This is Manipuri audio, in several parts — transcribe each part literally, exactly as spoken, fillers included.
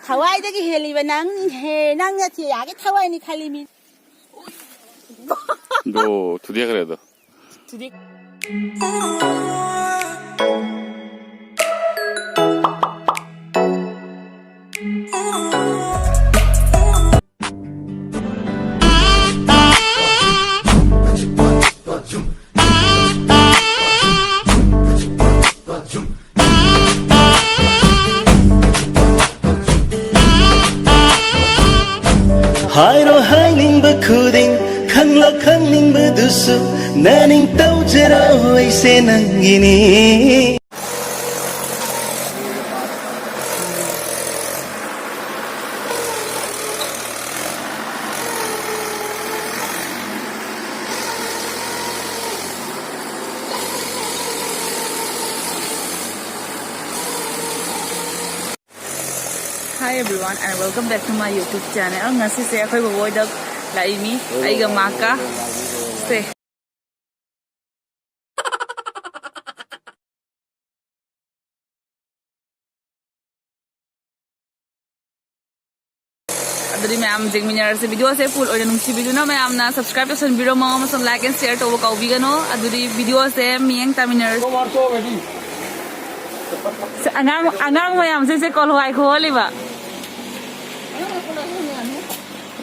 ꯊꯋꯥꯏꯗꯒꯤ ꯍꯦꯜꯂꯤꯕ ꯅꯪ ꯍꯦ, ꯅꯪꯅ ꯊꯤꯌꯥꯒꯤ ꯊꯋꯥꯏꯅꯤ ꯈꯜꯂꯤ ꯃꯤ꯫ ꯑꯗꯣ ꯊꯨꯗꯦꯛꯈ꯭ꯔꯦ ꯑꯗꯣ꯫ ꯊꯨꯗꯦꯛ꯫ ꯍꯥꯏꯔꯣ ꯍꯥꯏꯅꯤꯡꯕ ꯈꯨꯗꯤꯡ, ꯈꯪꯂꯣ ꯈꯪꯅꯤꯡꯕꯗꯨꯁꯨ, ꯅꯅꯤꯡ ꯇꯧꯖꯔꯣ, ꯑꯩꯁꯦ ꯅꯪꯒꯤꯅꯤ꯫ Hi everyone and welcome back to my YouTube channel. ꯉꯁꯤꯁꯦ ꯑꯩꯈꯣꯏ ꯕꯣꯕꯣꯏꯗ ꯂꯥꯛꯏꯅꯤ, ꯑꯩꯒ ꯃꯥꯀ꯫ ꯁꯦ꯫ ꯑꯗꯨꯗꯤ ꯃꯌꯥꯝ ꯌꯦꯡꯃꯤꯟꯅꯔꯁꯦ꯫ Video ꯁꯦ full ꯑꯣꯏꯅ ꯅꯨꯡꯁꯤꯕꯤꯗꯨꯅ ꯃꯌꯥꯝꯅ subscribe ꯇꯧꯁꯟꯕꯤꯔꯝꯃꯣ ꯑꯃꯁꯨꯡ like and share ꯇꯧꯕ ꯀꯥꯎꯕꯤꯒꯅꯣ꯫ ꯑꯗꯨꯗꯤ video ꯁꯦ ꯃꯤꯠꯌꯦꯡ ꯇꯥꯃꯤꯟꯅꯔꯁꯤ꯫ ꯑꯉꯥꯡ, ꯑꯉꯥꯡ ꯃꯌꯥꯝꯁꯤꯡꯁꯦ ꯀꯣꯜ ꯋꯥꯏ ꯈꯣꯍꯜꯂꯤꯕ꯫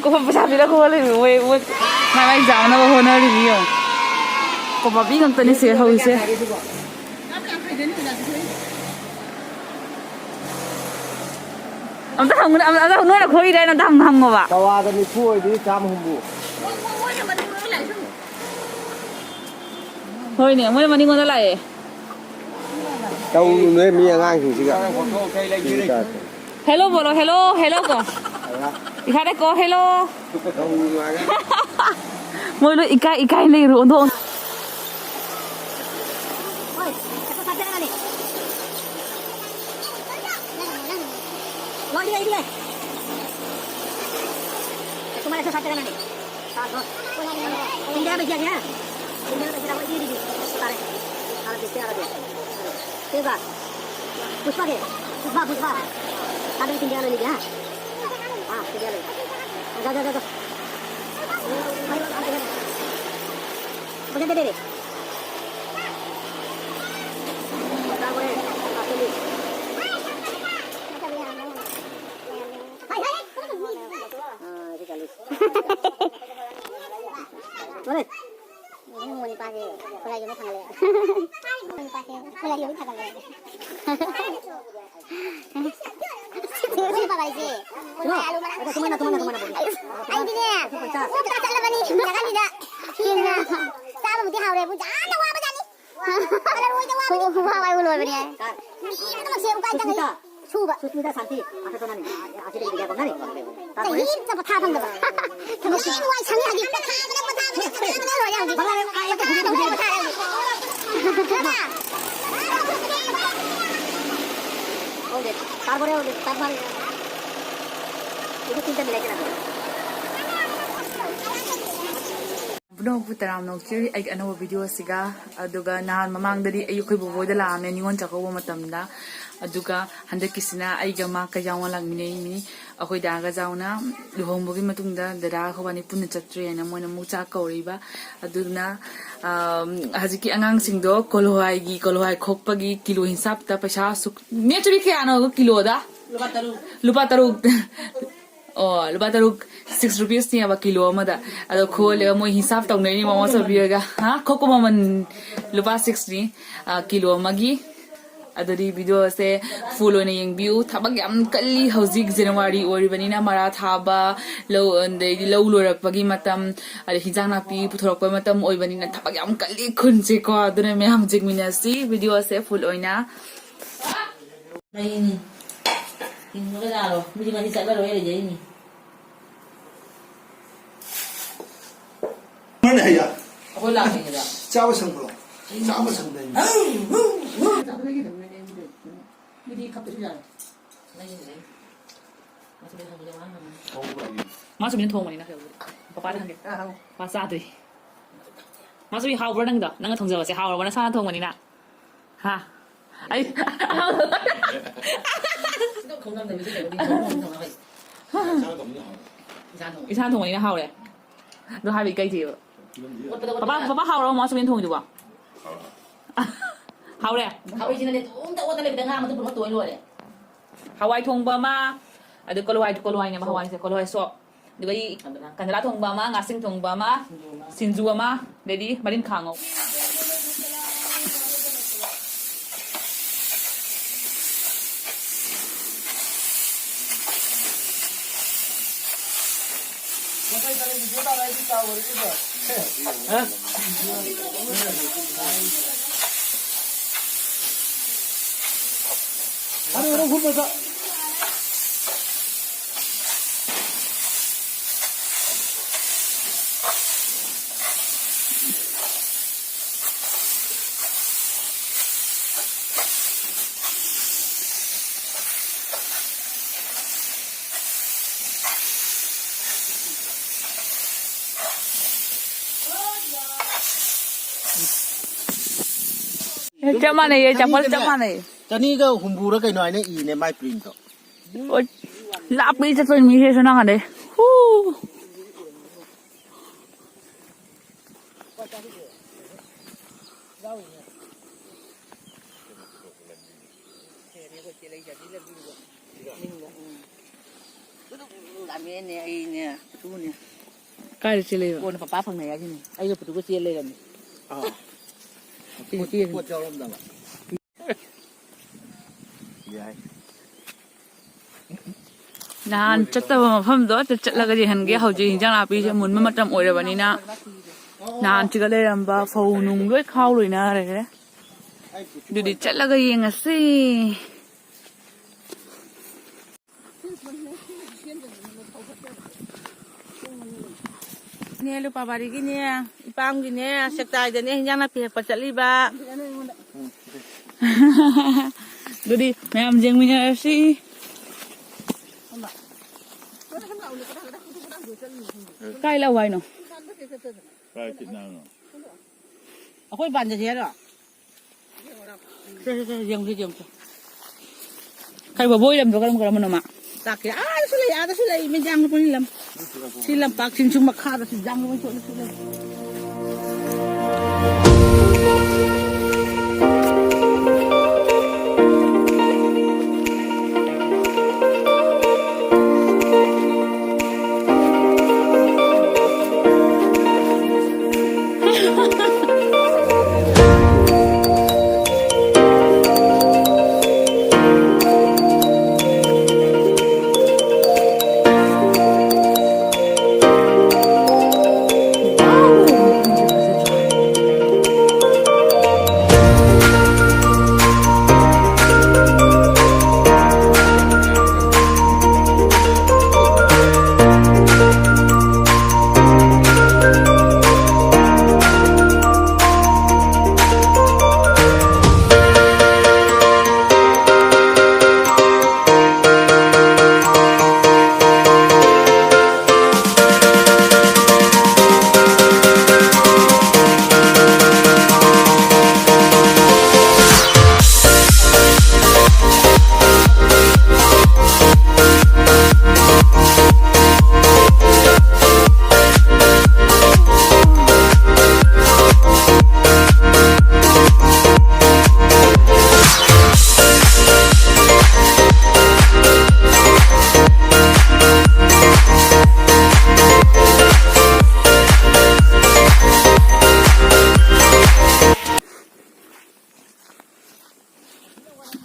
ꯀꯣꯜ ꯄꯩꯁꯥ ꯄꯤꯔ ꯈꯣꯍꯜꯂꯤꯕ꯫ ꯃꯣꯏ, ꯃꯣꯏ ꯃꯥꯏ ꯃꯥꯏ ꯆꯥꯅꯕ ꯍꯣꯠꯅꯔꯤꯕ ꯌꯦꯡꯉꯣ꯫ ꯀꯣꯜ ꯄꯥꯄꯤ ꯉꯥꯛꯇꯅꯤ ꯁꯦ ꯍꯧꯖꯤꯛꯁꯦ꯫ ꯑꯝꯇ ꯍꯪꯉꯨꯅꯦ, ꯑꯝ-, ꯑꯝꯇ ꯅꯣꯏꯅ ꯈꯣꯏꯔꯦ ꯍꯥꯏꯅ ꯑꯝꯇ ꯍꯪ-, ꯍꯪꯉꯣꯕ꯫ ꯄꯋꯥꯗ ꯅꯤꯐꯨ ꯑꯣꯏꯗꯤ ꯆꯥꯝ ꯍꯨꯝꯐꯨ꯫ ꯍꯣꯏꯅꯦ, ꯃꯣꯏ ꯃꯅꯤꯡꯉꯣꯟꯗ ꯂꯥꯛꯑꯦ꯫ ꯇꯧꯅꯨꯍꯦ ꯃꯤ ꯑꯉꯥꯡꯁꯤꯡꯁꯤꯒ꯫ Hello ꯕꯣꯂꯣ, hello, hello ꯀꯣ꯫ ꯏꯈꯥꯗ ꯀꯣ, hello꯫ ꯇꯧꯅꯨ ꯍꯥꯏꯒ꯫ ꯃꯣꯏ ꯂꯣꯏ ꯏꯀꯥꯏ, ꯏꯀꯥꯏ ꯂꯩꯔꯨ, ꯑꯣꯟꯊꯣꯛ꯫ ꯍꯣꯏ, ꯑꯩꯈꯣꯏ ꯁꯥꯠ ꯖꯒꯥꯅꯤ꯫ ꯂꯣꯏꯔꯦ, ꯂꯣꯏꯔꯦ꯫ ꯑꯩꯈꯣꯏ ꯃꯥꯅ ꯁꯥꯠ ꯖꯒꯥꯅꯤ꯫ ꯁꯥꯠ ꯗꯣ꯫ ꯏꯟꯗꯤꯌꯥ ꯃꯦ ꯀꯌꯥ ꯀꯌꯥ? ꯏꯟꯗꯤꯌꯥ ꯃꯦ ꯀꯌꯥ ꯀꯌꯥ? ꯇꯥꯔꯦ꯫ ꯇꯥꯔꯦ, ꯇꯥꯔꯦ꯫ ꯄꯨꯁꯄꯥ ꯀꯦ? ꯄꯨꯁꯄꯥ, ꯄꯨꯁꯄꯥ꯫ ꯆꯥꯗꯕꯤ ꯊꯤꯟꯖꯜꯂꯣ ꯃꯤꯗꯤ, ꯍꯥ? ꯑꯥ, ꯊꯤꯟꯖꯜꯂꯣ꯫ ꯆꯥ, ꯆꯥ, ꯆꯥ, ꯆꯥ꯫ ꯄꯩꯁꯥ ꯄꯤꯔꯦ꯫ ꯆꯥ ꯍꯣꯔꯦꯟ꯫ ꯑꯥ, ꯆꯜꯂꯤꯁ꯫ ꯑꯥ, ꯁꯤ ꯆꯜꯂꯤꯁ꯫ ꯍꯣꯔꯦꯟ꯫ ꯎꯝ, ꯅꯨꯄꯥꯁꯦ ꯈꯨꯠꯂꯥꯏ ꯌꯣꯟꯕ ꯊꯥꯡꯒꯠꯂꯛꯑꯦ꯫ ꯅꯨꯄꯥꯁꯦ ꯈꯨꯠꯂꯥꯏ ꯌꯣꯟꯕ ꯊꯥꯡꯒꯠꯂꯛꯑꯦ꯫ ꯁꯤ ꯅꯨꯄꯥ ꯍꯥꯏꯁꯦ ꯈꯨꯠꯂꯥꯏ ꯑꯂꯨ ꯃꯅꯥ ꯊꯥꯡꯒꯠꯂꯛꯑꯦ꯫ ꯑꯩꯗꯤꯅꯦ, ꯑꯣꯛꯇ ꯆꯠꯂꯕꯅꯤ ꯅꯥꯀꯟꯁꯤꯗ꯫ ꯍꯦꯟꯅ ꯆꯥꯕꯕꯨꯗꯤ ꯍꯥꯎꯔꯦꯕꯨ, ꯌꯥꯝꯅ ꯋꯥꯕꯖꯥꯠꯅꯤ꯫ ꯈꯨꯋꯥ ꯋꯥꯏꯕ ꯂꯣꯏꯕꯅꯦ꯫ ꯃꯤ ꯄꯨꯝꯅꯃꯛꯁꯦ ꯎꯀꯥꯏ ꯇꯪꯉꯤ꯫ ꯁꯨꯕ꯫ ꯁꯨꯁꯃꯤꯇꯥ ꯁꯥꯟꯇꯤ, ꯑꯥ, ꯆꯠꯄ ꯅꯪ꯫ ꯑꯥ, ꯑꯁꯤꯗꯒꯤ ꯂꯩꯕ ꯌꯥꯕ ꯅꯪ꯫ ꯆꯍꯤ ꯑꯃ ꯆꯠꯄ ꯊꯥ ꯐꯪꯗꯕ꯫ ꯊꯕꯛ ꯌꯥꯝ ꯋꯥꯏ ꯁꯪꯉꯦ ꯍꯧꯖꯤꯛ꯫ ꯄꯣꯊꯥꯕꯅ, ꯄꯣꯊꯥꯕꯅ, ꯄꯣꯊꯥꯕꯅ ꯂꯣꯏꯔꯦ ꯍꯧꯖꯤꯛ꯫ ꯄꯣꯊꯥꯔꯦ ꯍꯧꯖꯤꯛ꯫ ꯈꯪꯉꯕ? ꯍꯧꯖꯤꯛ ꯇꯥꯔꯕꯣ ꯍꯧꯖꯤꯛ? ꯇꯥꯔꯕꯣ? ꯄꯨꯝꯅꯃꯛꯄꯨ ꯇꯔꯥꯝꯅ ꯑꯣꯛꯆꯔꯤ ꯑꯩꯒꯤ ꯑꯅꯧꯕ ꯚꯤꯗꯤꯑꯣ ꯑꯁꯤꯒ꯫ ꯑꯗꯨꯒ ꯅꯍꯥꯟ ꯃꯃꯥꯡꯗꯗꯤ ꯑꯩ ꯑꯩꯈꯣꯏ ꯕꯣꯕꯣꯏꯗ ꯂꯥꯛꯑꯝꯃꯦ ꯅꯤꯉꯣꯜ ꯆꯥꯛꯀꯧꯕ ꯃꯇꯝꯗ꯫ ꯑꯗꯨꯒ ꯍꯟꯗꯛꯀꯤꯁꯤꯅ ꯑꯩꯒ ꯃꯥ ꯀꯩꯖꯥꯎꯅ ꯂꯥꯛꯃꯤꯟꯅꯩꯅꯤ꯫ ꯑꯩꯈꯣꯏ ꯗꯥꯒ ꯖꯥꯎꯅ ꯂꯨꯍꯣꯡꯕꯒꯤ ꯃꯇꯨꯡꯗ ꯗꯗꯥ ꯑꯩꯈꯣꯏꯕꯥꯅꯤ ꯄꯨꯟꯅ ꯆꯠꯇ꯭ꯔꯦꯅ ꯃꯣꯏꯅ ꯑꯃꯨꯛ ꯆꯥꯛ ꯀꯧꯔꯤꯕ꯫ ꯑꯗꯨꯗꯨꯅ, ꯑꯝ, ꯍꯧꯖꯤꯛꯀꯤ ꯑꯉꯥꯡꯁꯤꯡꯗꯣ ꯀꯣꯂꯣꯍꯋꯥꯏꯒꯤ, ꯀꯣꯂꯣꯍꯋꯥꯏ ꯈꯣꯛꯄꯒꯤ ꯀꯤꯂꯣ ꯍꯤꯟꯁꯥꯞꯇ ꯄꯩꯁꯥ ꯑꯁꯨꯛ, ꯅꯦ ꯆꯨꯔꯤ ꯀꯌꯥꯅꯣ ꯀꯤꯂꯣꯗ? ꯂꯨꯄꯥ ꯇꯔꯨꯛ꯫ ꯂꯨꯄꯥ ꯇꯔꯨꯛ꯫ ꯑꯣ, ꯂꯨꯄꯥ ꯇꯔꯨꯛ, six rupeesꯅꯦꯕ ꯀꯤꯂꯣ ꯑꯃꯗ꯫ ꯑꯗꯣ ꯈꯣꯜꯂꯦꯕ ꯃꯣꯏ ꯍꯤꯁꯥꯞ ꯇꯧꯅꯔꯤ ꯃꯃꯥ ꯁꯣꯐꯤꯌꯥꯒ꯫ ꯍꯥ? ꯈꯣꯛꯄ ꯃꯃꯜ ꯂꯨꯄꯥ sixꯅꯤ, ꯑ, ꯀꯤꯂꯣ ꯑꯃꯒꯤ꯫ ꯑꯗꯨꯗꯤ ꯚꯤꯗꯤꯑꯣꯁꯦ full ꯑꯣꯏꯅ ꯌꯦꯡꯕꯤꯌꯨ꯫ ꯊꯕꯛ ꯌꯥꯝ ꯀꯜꯂꯤ ꯍꯧꯖꯤꯛ, ꯖꯅꯋꯥꯔꯤ ꯑꯣꯏꯔꯤꯕꯅꯤꯅ ꯃꯔꯥ ꯊꯥꯕ, ꯂꯧ, ꯑꯗꯩꯗꯤ ꯂꯧ ꯂꯣꯏꯔꯛꯄꯒꯤ ꯃꯇꯝ, ꯑꯗꯩ ꯍꯤꯟꯖꯥꯡ ꯅꯥꯄꯤ ꯄꯨꯊꯣꯔꯛꯄ ꯃꯇꯝ ꯑꯣꯏꯕꯅꯤꯅ ꯊꯕꯛ ꯌꯥꯝ ꯀꯜꯂꯤ ꯈꯨꯟꯁꯦꯀꯣ꯫ ꯑꯗꯨꯅ ꯃꯌꯥꯝ ꯌꯦꯡꯃꯤꯟꯅꯁꯤ ꯚꯤꯗꯤꯑꯣꯁꯦ full ꯑꯣꯏꯅ꯫ ꯂꯩꯅꯤ꯫ ꯍꯤꯡꯕꯒ ꯌꯥꯔꯣꯏ꯫ ꯃꯤꯗꯤ ꯉꯁꯤ ꯆꯠꯂꯔꯣꯏ ꯂꯩꯖꯔꯤꯅꯤ꯫ ꯃꯥꯅꯦ ꯍꯥꯏꯌꯥ꯫ ꯑꯩꯈꯣꯏ ꯂꯥꯛꯇ꯭ꯔꯤꯉꯩꯗ꯫ ꯆꯥꯕ ꯁꯪꯕ꯭ꯔꯣ? ꯆꯥꯕ ꯁꯪꯗꯣꯏꯅꯤ꯫ ꯃꯤꯗꯤ ꯈꯞꯇꯁꯨ ꯌꯥꯔꯦ꯫ ꯂꯩꯅꯤ, ꯂꯩꯅꯤ꯫ ꯃꯥꯁꯨ ꯃꯤꯅ ꯊꯣꯡꯕꯅꯤꯅ ꯀꯩꯗꯧꯕꯗꯤ꯫ ꯄꯄꯥꯗ ꯍꯪꯒꯦ꯫ ꯑꯥ, ꯍꯪꯉꯣ꯫ ꯃꯥ ꯆꯥꯗꯣꯏ꯫ ꯃꯥꯁꯨ ꯍꯥꯎꯕ꯭ꯔꯣ ꯅꯪꯗꯣ? ꯅꯪꯅ ꯊꯣꯡꯖꯕꯁꯦ ꯍꯥꯎꯔꯕꯣ ꯅꯁꯥꯅ ꯊꯣꯡꯕꯅꯤꯅ? ꯍꯥ? ꯑꯩ ꯈꯣꯡꯅꯝꯗꯕꯤ ꯏꯁꯥꯅ ꯊꯣꯡꯕꯅꯤꯅ ꯍꯥꯎꯔꯦ꯫ ꯑꯗꯣ ꯍꯥꯏꯕꯗꯤ ꯀꯩ ꯊꯤꯑꯕ? ꯄꯄꯥ, ꯄꯄꯥ ꯍꯥꯎꯔꯣ ꯃꯥ ꯁꯨꯃꯥꯏꯅ ꯊꯣꯡꯉꯤꯗꯨꯕꯣ? ꯍꯥꯎꯔꯦ? ꯈꯥꯕꯩꯁꯤꯅꯅꯦ ꯑꯗꯨꯝ ꯑꯣꯠꯇ ꯂꯩꯕꯗ ꯉꯥ ꯃꯊꯨꯝ ꯄꯨꯝꯃ ꯇꯣꯏ ꯂꯣꯏꯔꯦ꯫ ꯍꯋꯥꯏ ꯊꯣꯡꯕ ꯑꯃ, ꯑꯗꯨ ꯀꯣꯂꯨ ꯍꯋꯥꯏ, ꯀꯣꯂꯨ ꯍꯋꯥꯏꯅꯦꯕ ꯍꯋꯥꯏꯁꯦ, ꯀꯣꯂꯨ ꯍꯋꯥꯏ ꯁꯣꯛ꯫ ꯑꯗꯨꯒ ꯑꯩ ꯀꯟꯗꯂꯥ ꯊꯣꯡꯕ ꯑꯃ, ꯉꯥꯁꯤꯡ ꯊꯣꯡꯕ ꯑꯃ, ꯁꯤꯡꯖꯨ ꯑꯃ, ꯑꯗꯩꯗꯤ ꯃꯔꯤꯟꯈꯥ ꯉꯧ꯫ ꯆꯞ ꯃꯥꯟꯅꯩꯌꯦ, ꯆꯥꯝꯄꯜ ꯆꯞ ꯃꯥꯟꯅꯩꯌꯦ꯫ ꯆꯅꯤꯒ ꯍꯨꯝꯐꯨꯔ ꯀꯩꯅꯣ ꯍꯥꯏꯅ ꯏꯅꯦ ꯃꯥꯏ ꯄ꯭ꯔꯤꯟꯇꯣ꯫ ꯑꯣ, ꯂꯥꯞꯄꯤ ꯆꯠꯇꯣꯏ ꯃꯤꯁꯦ ꯁꯣꯝ ꯅꯥꯀꯟꯗꯩ꯫ ꯍꯨ꯫ ꯂꯥꯃꯦꯅꯦ, ꯑꯩꯅꯦ, ꯄꯨꯇꯨꯅꯦ꯫ ꯀꯥꯏꯗ ꯆꯦꯜꯂꯛꯏꯕ? ꯀꯣꯟꯅ ꯄꯄꯥ ꯐꯪꯅ ꯌꯥꯒꯤꯅꯦ꯫ ꯑꯩꯒ ꯄꯨꯇꯨꯒ ꯆꯦꯜ ꯂꯩꯔꯝꯃꯦ꯫ ꯑꯥ꯫ ꯁꯤꯗꯤ ꯆꯦꯜꯂꯤ꯫ ꯄꯣꯠ ꯌꯥꯎꯔꯝꯗꯕ꯫ ꯌꯥꯏ꯫ ꯅꯍꯥꯟ ꯆꯠꯇꯕ ꯃꯐꯝꯗꯣ ꯑꯗꯨ ꯆꯠꯂꯒ ꯌꯦꯡꯍꯟꯒꯦ꯫ ꯍꯧꯖꯤꯛ ꯍꯤꯟꯖꯥꯡ ꯅꯥꯄꯤꯁꯦ ꯃꯨꯟꯕ ꯃꯇꯝ ꯑꯣꯏꯔꯕꯅꯤꯅ, ꯅꯍꯥꯟ ꯁꯤꯒ ꯂꯩꯔꯝꯕ ꯐꯧ ꯅꯨꯡ ꯂꯣꯏ ꯈꯥꯎ ꯂꯣꯏꯅꯈ꯭ꯔꯦ꯫ ꯑꯗꯨꯗꯤ ꯆꯠꯂꯒ ꯌꯦꯡꯉꯁꯤ꯫ ꯅꯦ, ꯂꯨꯄꯥ ꯕꯥꯔꯤꯒꯤꯅꯦ, ꯏꯄꯥꯝꯒꯤꯅꯦ, ꯁꯦꯛꯇꯥꯏꯗꯅꯦ ꯍꯤꯟꯖꯥꯡ ꯅꯥꯄꯤ ꯍꯦꯛꯄ ꯆꯠꯂꯤꯕ꯫ ꯑꯗꯨꯗꯤ ꯃꯌꯥꯝ ꯌꯦꯡꯃꯤꯟꯅꯔꯁꯤ꯫ ꯀꯥꯏ ꯂꯥꯛꯎ ꯍꯥꯏꯅꯣ? ꯀꯥꯏ ꯆꯠꯅ ꯍꯥꯏꯅꯣ? ꯑꯩꯈꯣꯏ ꯄꯥꯟꯗꯗꯤ ꯍꯥꯏꯔꯣ? ꯁꯦ, ꯁꯦ, ꯁꯦ, ꯌꯦꯡꯁꯦ, ꯌꯦꯡꯁꯦ꯫ ꯀꯩ ꯕꯣꯕꯣꯏ ꯂꯝꯗꯣ ꯀꯔꯝ ꯀꯔꯝꯕꯅꯣ ꯃꯥ? ꯇꯥꯛꯀꯦ꯫ ꯑꯥꯗꯁꯨ ꯂꯩ, ꯑꯥꯗꯁꯨ ꯂꯩ, ꯃꯦꯖꯥꯡ ꯅꯨꯄꯤ ꯂꯝ꯫ ꯁꯤ ꯂꯝꯄꯥꯛ ꯆꯤꯡꯁꯨ ꯃꯈꯥꯗꯁꯨ ꯖꯥꯡ ꯅꯨꯄꯤ ꯊꯣꯛꯂꯁꯨ ꯂꯩ꯫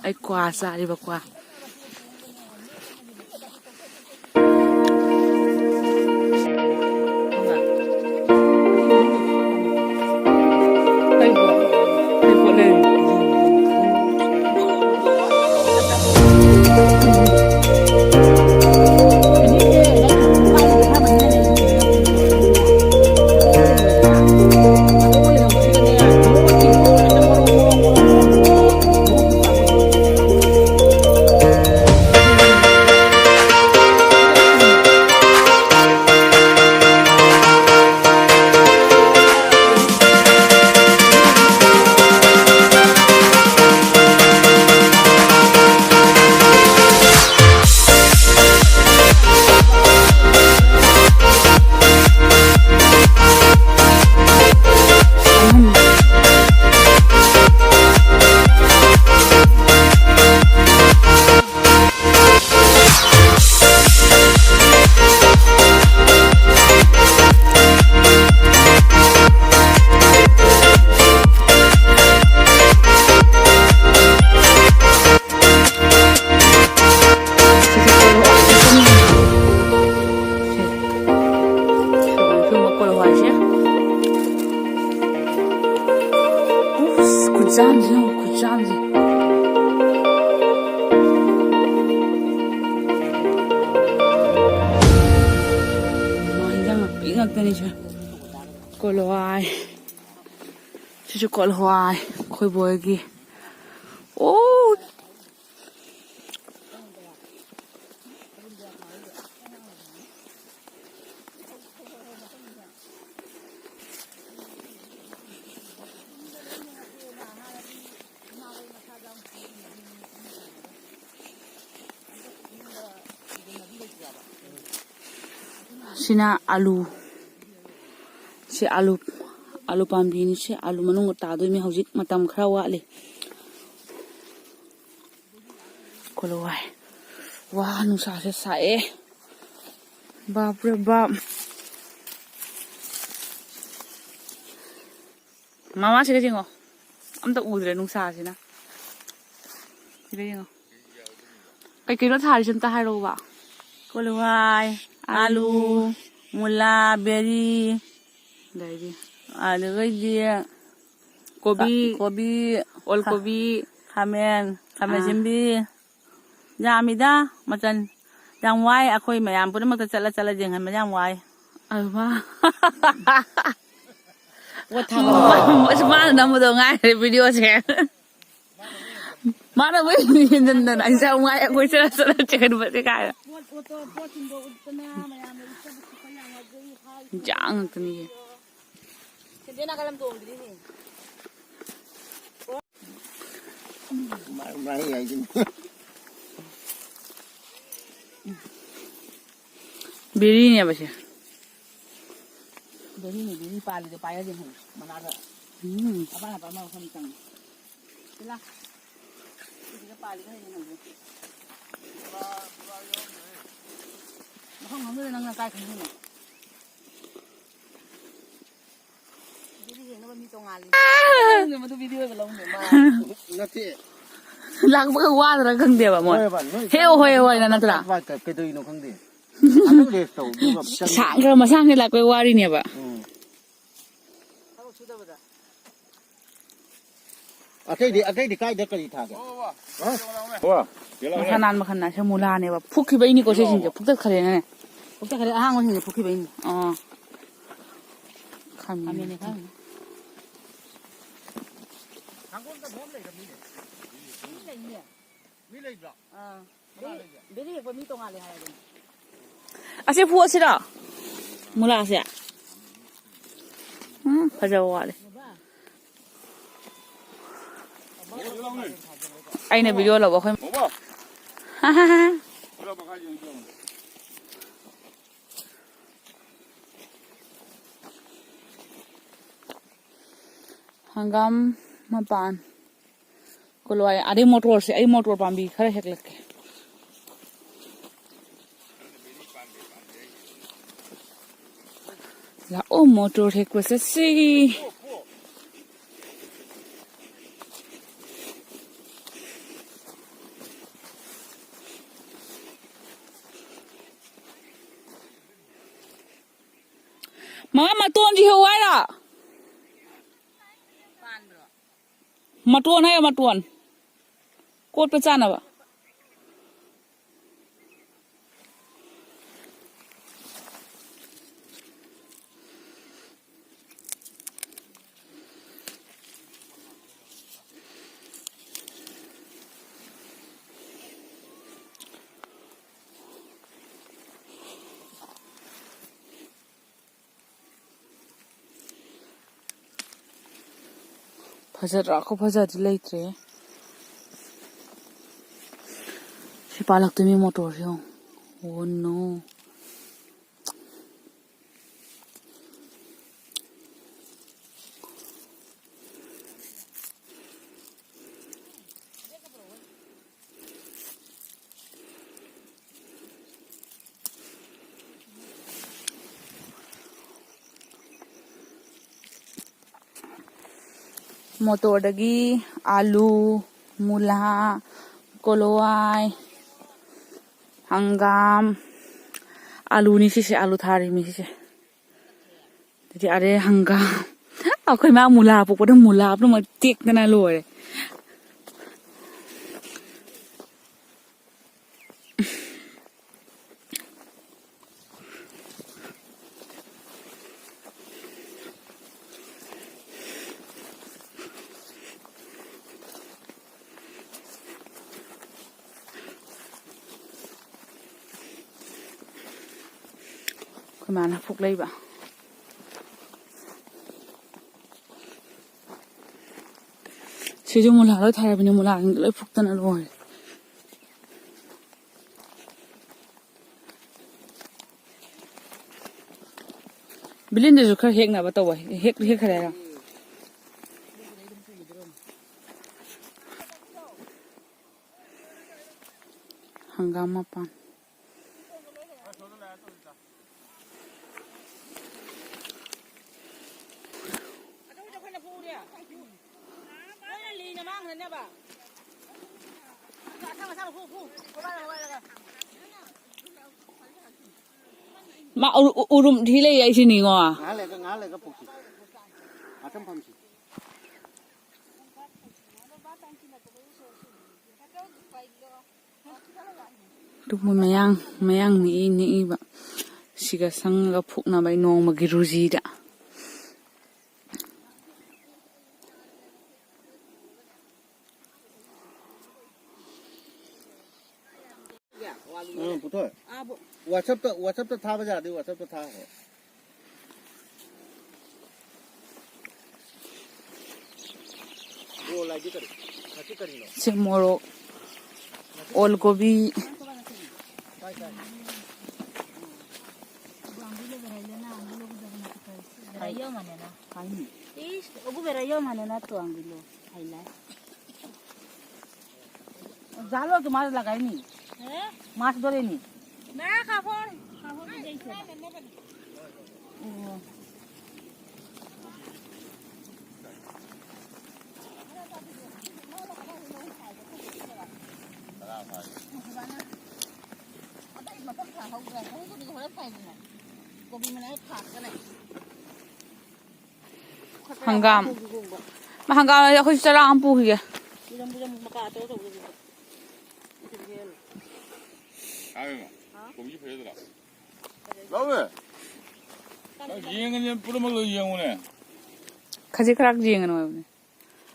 ꯑꯩ ꯀ꯭ꯋꯥ ꯆꯥꯔꯤꯕ, ꯀ꯭ꯋꯥ꯫ ꯀꯣꯂꯣꯋꯥꯏ꯫ ꯁꯤꯁꯨ ꯀꯣꯂꯣꯋꯥꯏ꯫ ꯑꯩꯈꯣꯏ ꯕꯣꯏꯒꯤ꯫ ꯑꯣ! ꯁꯤꯅ ꯑꯂꯨ꯫ ꯁꯤ ꯑꯂꯨ, ꯑꯂꯨ ꯄꯥꯝꯕꯤꯅꯤ꯫ ꯁꯤ ꯑꯂꯨ ꯃꯅꯨꯡꯗ ꯇꯥꯗꯣꯏꯅꯤ꯫ ꯍꯧꯖꯤꯛ ꯃꯇꯝ ꯈꯔ ꯋꯥꯠꯂꯤ꯫ ꯀꯣꯂꯣꯋꯥꯏ꯫ ꯋꯥ, ꯅꯨꯡꯁꯥꯁꯦ ꯁꯥꯏꯑꯦ꯫ ꯕꯥꯞ ꯔꯦ ꯕꯥꯞ꯫ ꯃꯃꯥ, ꯁꯤꯗ ꯌꯦꯡꯉꯣ꯫ ꯑꯝꯇ ꯎꯗ꯭ꯔꯦ ꯅꯨꯡꯁꯥꯁꯤꯅ꯫ ꯁꯤꯗ ꯌꯦꯡꯉꯣ꯫ ꯀꯩꯀꯩꯅꯣ ꯊꯥꯔꯤꯁꯦ ꯑꯝꯇ ꯍꯥꯏꯔꯛꯎꯕ꯫ ꯀꯣꯂꯨꯋꯥꯏ, ꯑꯥꯂꯨ, ꯑꯥꯂꯨ, ꯃꯨꯂꯥ, ꯕꯦꯔꯤ, ꯑꯗꯩꯗꯤ ꯑꯗꯨꯗꯒꯤꯗꯤ ꯀꯣꯕꯤ, ꯀ-, ꯀꯣꯕꯤ, ꯑꯣꯜ ꯈꯥ-, ꯀꯣꯕꯤ꯫ ꯈꯥꯃꯦꯟ, ꯈꯥꯃꯦꯟ ꯑꯥ꯫ ꯑꯁꯤꯟꯕꯤ꯫ ꯌꯥꯝꯃꯤꯗ, ꯃꯆꯜ꯫ ꯌꯥꯝ ꯋꯥꯏ, ꯑꯩꯈꯣꯏ ꯃꯌꯥꯝ ꯄꯨꯝꯅꯃꯛꯇ ꯆꯠꯂ ꯆꯠꯂ ꯌꯦꯡꯍꯟꯕ ꯌꯥꯝ ꯋꯥꯏ꯫ ꯑꯗꯨꯃ꯫ ꯄꯣꯠ ꯊꯥꯡꯒꯠꯂꯣ꯫ ꯑꯁ, ꯃꯥꯅ ꯅꯝꯕꯗꯣ ꯉꯥꯏꯔꯦ ꯚꯤꯗꯤꯑꯣꯁꯦ꯫ ꯃꯥꯅ ꯃꯣꯏ ꯌꯦꯡꯖꯟꯗꯅ ꯑꯩꯁꯦ ꯌꯥꯝ ꯋꯥꯏ, ꯑꯩꯈꯣꯏ ꯆꯠꯂ ꯆꯠꯂ ꯆꯦꯟꯕꯁꯦ ꯀꯥꯏꯅ꯫ ꯄꯣꯠ, ꯄꯣꯠꯇꯣ, ꯄꯣꯠꯁꯤꯡꯗꯣ ꯎꯠꯇꯅ ꯃꯌꯥꯝꯅ ꯎꯠꯆꯕꯁꯨ ꯈꯔ ꯌꯥꯝ ꯋꯥꯖꯩ, ꯍꯥꯏ꯫ ꯏꯟꯖꯥꯡ ꯉꯥꯛꯇꯅꯤꯌꯦ꯫ ꯁꯦꯟꯗꯦ ꯅꯥꯀꯜ ꯑꯃ ꯇꯣꯡꯗ꯭ꯔꯤꯅꯦ꯫ ꯃꯥ-, ꯃꯥ ꯍꯦꯛ ꯍꯥꯏꯁꯤꯅꯤ꯫ ꯕꯦꯔꯤꯅꯦꯕ ꯁꯦ꯫ ꯕꯦꯔꯤꯅꯦ, ꯕꯦꯔꯤ ꯄꯥꯜꯂꯤꯗꯣ ꯄꯥꯏꯔꯗꯤ ꯍꯪꯉꯨ, ꯃꯅꯥꯗ꯫ ꯎꯝ꯫ ꯑꯄꯥꯟ ꯑꯄꯥꯟꯕ ꯃꯐꯝ ꯆꯪꯉꯤ꯫ ꯁꯤ ꯂꯥ꯫ ꯁꯤꯁꯤꯒ ꯄꯥꯜꯂꯤꯒ ꯍꯌꯦꯡ ꯍꯪꯉꯨ꯫ ꯃꯐꯝ ꯈꯪꯗꯗ ꯅꯪꯅ ꯀꯥꯏ ꯈꯪꯗꯣꯏꯅꯣ? ꯚꯤꯗꯤꯑꯣ ꯌꯦꯡꯅꯕ ꯃꯤ ꯇꯣꯉꯥꯜꯂꯤ꯫ ꯃꯗꯨ ꯚꯤꯗꯤꯑꯣꯒ ꯂꯧꯅꯦ ꯃꯥ꯫ ꯅꯠꯇꯦ꯫ ꯂꯥꯛꯄꯒ ꯋꯥꯗ꯭ꯔꯥ ꯈꯪꯗꯦꯕ ꯃꯣꯏ꯫ ꯍꯣꯏꯕ, ꯅꯣꯏ ꯍꯦꯛ ꯍꯣꯏ ꯍꯣꯏꯅ ꯅꯠꯇ꯭ꯔꯥ? ꯀꯩꯗꯧꯔꯤꯅꯣ ꯈꯪꯗꯦ꯫ ꯉꯥꯛꯇꯪ rest ꯇꯧ, ꯑꯗꯨꯒ ꯆꯪꯉꯣ꯫ ꯁꯥꯡꯈ꯭ꯔ ꯃꯁꯥꯡꯈꯩ ꯂꯥꯛꯄꯩ ꯋꯥꯔꯤꯅꯦꯕ꯫ ꯎꯝ꯫ ꯊꯕꯛ ꯁꯨꯗꯕꯗ꯫ ꯑꯇꯩꯗꯤ, ꯑꯇꯩꯗꯤ ꯀꯥꯏꯗ ꯀꯔꯤ ꯊꯥꯒꯦ? ꯍꯥ? ꯃꯈꯜ ꯅꯥꯟ ꯃꯈꯜ ꯅꯥꯟ꯫ ꯁꯦ ꯃꯨꯂꯥꯅꯦꯕ꯫ ꯐꯨꯛꯈꯤꯕꯩꯅꯤꯀꯣ ꯁꯤꯁꯤꯡꯁꯦ꯫ ꯐꯨꯛꯇꯠꯈ꯭ꯔꯦꯅꯅꯦ꯫ ꯐꯨꯛꯇꯠꯈ꯭ꯔꯦ, ꯑꯍꯥꯡꯕꯁꯤꯡꯁꯦ ꯐꯨꯛꯈꯤꯕꯩꯅꯤ꯫ ꯑꯥ꯫ ꯈꯥꯃꯦꯟ꯫ ꯈꯥꯃꯦꯟꯅꯦ ꯈꯪꯉꯦ꯫ ꯍꯪꯒꯣꯝꯗ ꯃꯌꯥꯝ ꯂꯩꯔꯝꯃꯤꯅꯦ꯫ ꯃꯤ ꯂꯩꯅꯦ꯫ ꯃꯤ ꯂꯩꯕ꯭ꯔꯣ? ꯑꯥ꯫ ꯀꯅꯥ ꯕꯦꯔꯤ, ꯂꯩꯒꯦ? ꯕꯦꯔꯤ ꯍꯦꯛꯄ ꯃꯤ ꯇꯣꯉꯥꯜꯂꯦ ꯍꯥꯏꯕꯅꯤ꯫ ꯑꯁꯤ ꯐꯨꯛꯑꯁꯤꯔꯣ? ꯃꯨꯂꯥꯁꯦ? ꯎꯝ, ꯐꯖꯕ ꯋꯥꯠꯂꯦ꯫ ꯑꯩꯅ ꯚꯤꯗꯤꯑꯣ ꯂꯧꯕ ꯑꯩꯈꯣꯏ꯫ ꯕꯣꯕꯣ! ꯍꯪꯒꯥꯝ ꯃꯄꯥꯟ꯫ ꯀꯣꯂꯣꯏ꯫ ꯑꯗꯩ ꯃꯣꯇꯣꯔꯁꯦ, ꯑꯩ ꯃꯣꯇꯣꯔ ꯄꯥꯝꯕꯤ ꯈꯔ ꯍꯦꯛꯂꯛꯀꯦ꯫ ꯂꯥꯛꯑꯣ, ꯃꯣꯇꯣꯔ ꯍꯦꯛꯄ ꯆꯠꯁꯤ꯫ ꯃꯥ ꯃꯇꯣꯟꯁꯤ ꯍꯦꯛꯎ ꯍꯥꯏꯔꯣ? ꯃꯇꯣꯟ ꯍꯥꯏꯌꯣ, ꯃꯇꯣꯟ꯫ ꯀꯣꯠꯄ ꯆꯥꯅꯕ꯫ ꯐꯖꯗ꯭ꯔꯥ? ꯈꯨꯐꯖꯗꯤ ꯂꯩꯇ꯭ꯔꯦ꯫ ꯁꯤ ꯄꯥꯜꯂꯛꯇꯣꯏꯅꯤ ꯃꯣꯇꯣꯔꯁꯦ ꯌꯦꯡꯉꯨ꯫ Oh no꯫ ꯃꯣꯇꯣꯔꯗꯒꯤ ꯑꯥꯂꯨ, ꯃꯨꯂꯥ, ꯀꯣꯂꯣꯋꯥꯏ, ꯍꯪꯒꯥꯝ, ꯑꯥꯂꯨꯅꯤ ꯁꯤꯁꯦ, ꯑꯥꯂꯨ ꯊꯥꯔꯤꯃꯤ ꯁꯤꯁꯦ꯫ ꯑꯗꯨꯗꯤ ꯑꯔꯦ ꯍꯪꯒꯥꯝ꯫ ꯑꯩꯈꯣꯏ ꯃꯥ ꯃꯨꯂꯥ ꯄꯣꯛꯄꯗ ꯃꯨꯂꯥ ꯄꯨꯝꯅꯃꯛ ꯇꯦꯛꯇꯅ ꯂꯣꯏꯔꯦ꯫ ꯏꯃꯥꯅ ꯐꯨꯛ ꯂꯩꯕ꯫ ꯁꯤꯁꯨ ꯃꯨꯂꯥ ꯂꯣꯏ ꯊꯥꯔꯕꯅꯤ, ꯃꯨꯂꯥꯁꯤꯡꯗꯣ ꯂꯣꯏ ꯐꯨꯛꯇꯅ ꯂꯣꯏꯔꯦ꯫ ꯕꯤꯂꯤꯟꯗꯁꯨ ꯈꯔ ꯍꯦꯛꯅꯕ ꯇꯧꯕ꯫ ꯍꯦꯛ, ꯍꯦꯛꯈ꯭ꯔꯦ ꯍꯥꯏꯔꯣ? ꯍꯪꯒꯥꯝ ꯃꯄꯥꯟ꯫ ꯃꯥ ꯎꯔꯨ-, ꯎꯔꯨꯝ ꯊꯤ ꯂꯩ ꯍꯥꯏꯁꯤꯅꯤꯉꯣ꯫ ꯉꯥꯏꯍꯥꯛ ꯂꯩꯔꯒ, ꯉꯥꯏꯍꯥꯛ ꯂꯩꯔꯒ ꯐꯨꯛꯁꯤ꯫ ꯉꯥꯛꯇꯪ ꯐꯝꯁꯤ꯫ ꯑꯗꯨꯕꯨ ꯃꯌꯥꯡ, ꯃꯌꯥꯡ ꯅꯤꯛꯏ ꯅꯤꯛꯏꯕ꯫ ꯁꯤꯒ ꯁꯪꯉꯒ ꯐꯨꯛꯅꯕ ꯑꯩ ꯅꯣꯡꯃꯒꯤ ꯔꯨꯖꯤꯗ꯫ ꯎꯝ, ꯄꯨꯊꯣꯛ꯫ ꯋꯥꯆꯞꯇ, ꯋꯥꯆꯞꯇ ꯊꯥꯕ ꯌꯥꯔꯗꯤ ꯋꯥꯆꯞꯇ ꯊꯥꯈꯣ꯫ ꯁꯦ ꯃꯣꯔꯣꯛ, ꯑꯣꯜ ꯀꯣꯕꯤ꯫ ꯏꯁ, ꯑꯒꯨꯕꯦꯔꯥ ꯌꯣ ꯃꯥꯅꯦ ꯅꯠꯇ꯭ꯔꯣ ꯑꯪꯒꯨꯂꯣ? ꯍꯥꯏꯂꯥꯏ꯫ ꯖꯥꯜ ꯑꯣꯏꯔꯁꯨ ꯃꯥꯁꯦ ꯂꯒꯥꯏꯅꯤ꯫ ꯍꯦ? ꯃꯥꯁ ꯗꯣꯔꯦꯅꯤ꯫ ꯃꯥ ꯀꯥꯐꯣꯔ, ꯀꯥꯐꯣꯔ ꯄꯤꯖꯩꯁꯦ꯫ ꯑꯣ꯫ ꯀꯣꯕꯤ ꯃꯅꯥ ꯊꯥꯛꯀꯅꯦ꯫ ꯍꯪꯒꯥꯝ꯫ ꯃꯥ ꯍꯪꯒꯥꯝ ꯂꯩꯔꯗꯤ ꯑꯩꯈꯣꯏꯁꯨ ꯆꯔꯥ ꯑꯃ ꯄꯨꯈꯤꯒꯦ꯫ ꯂꯧꯋꯦ꯫ ꯌꯦꯡꯉꯅꯦ, ꯄꯨꯝꯅꯃꯛ ꯂꯣꯏ ꯌꯦꯡꯉꯨꯅꯦ꯫ ꯈꯖꯤꯛ ꯈꯔ ꯌꯦꯡꯉꯅꯨ ꯍꯥꯏꯕꯅꯦ꯫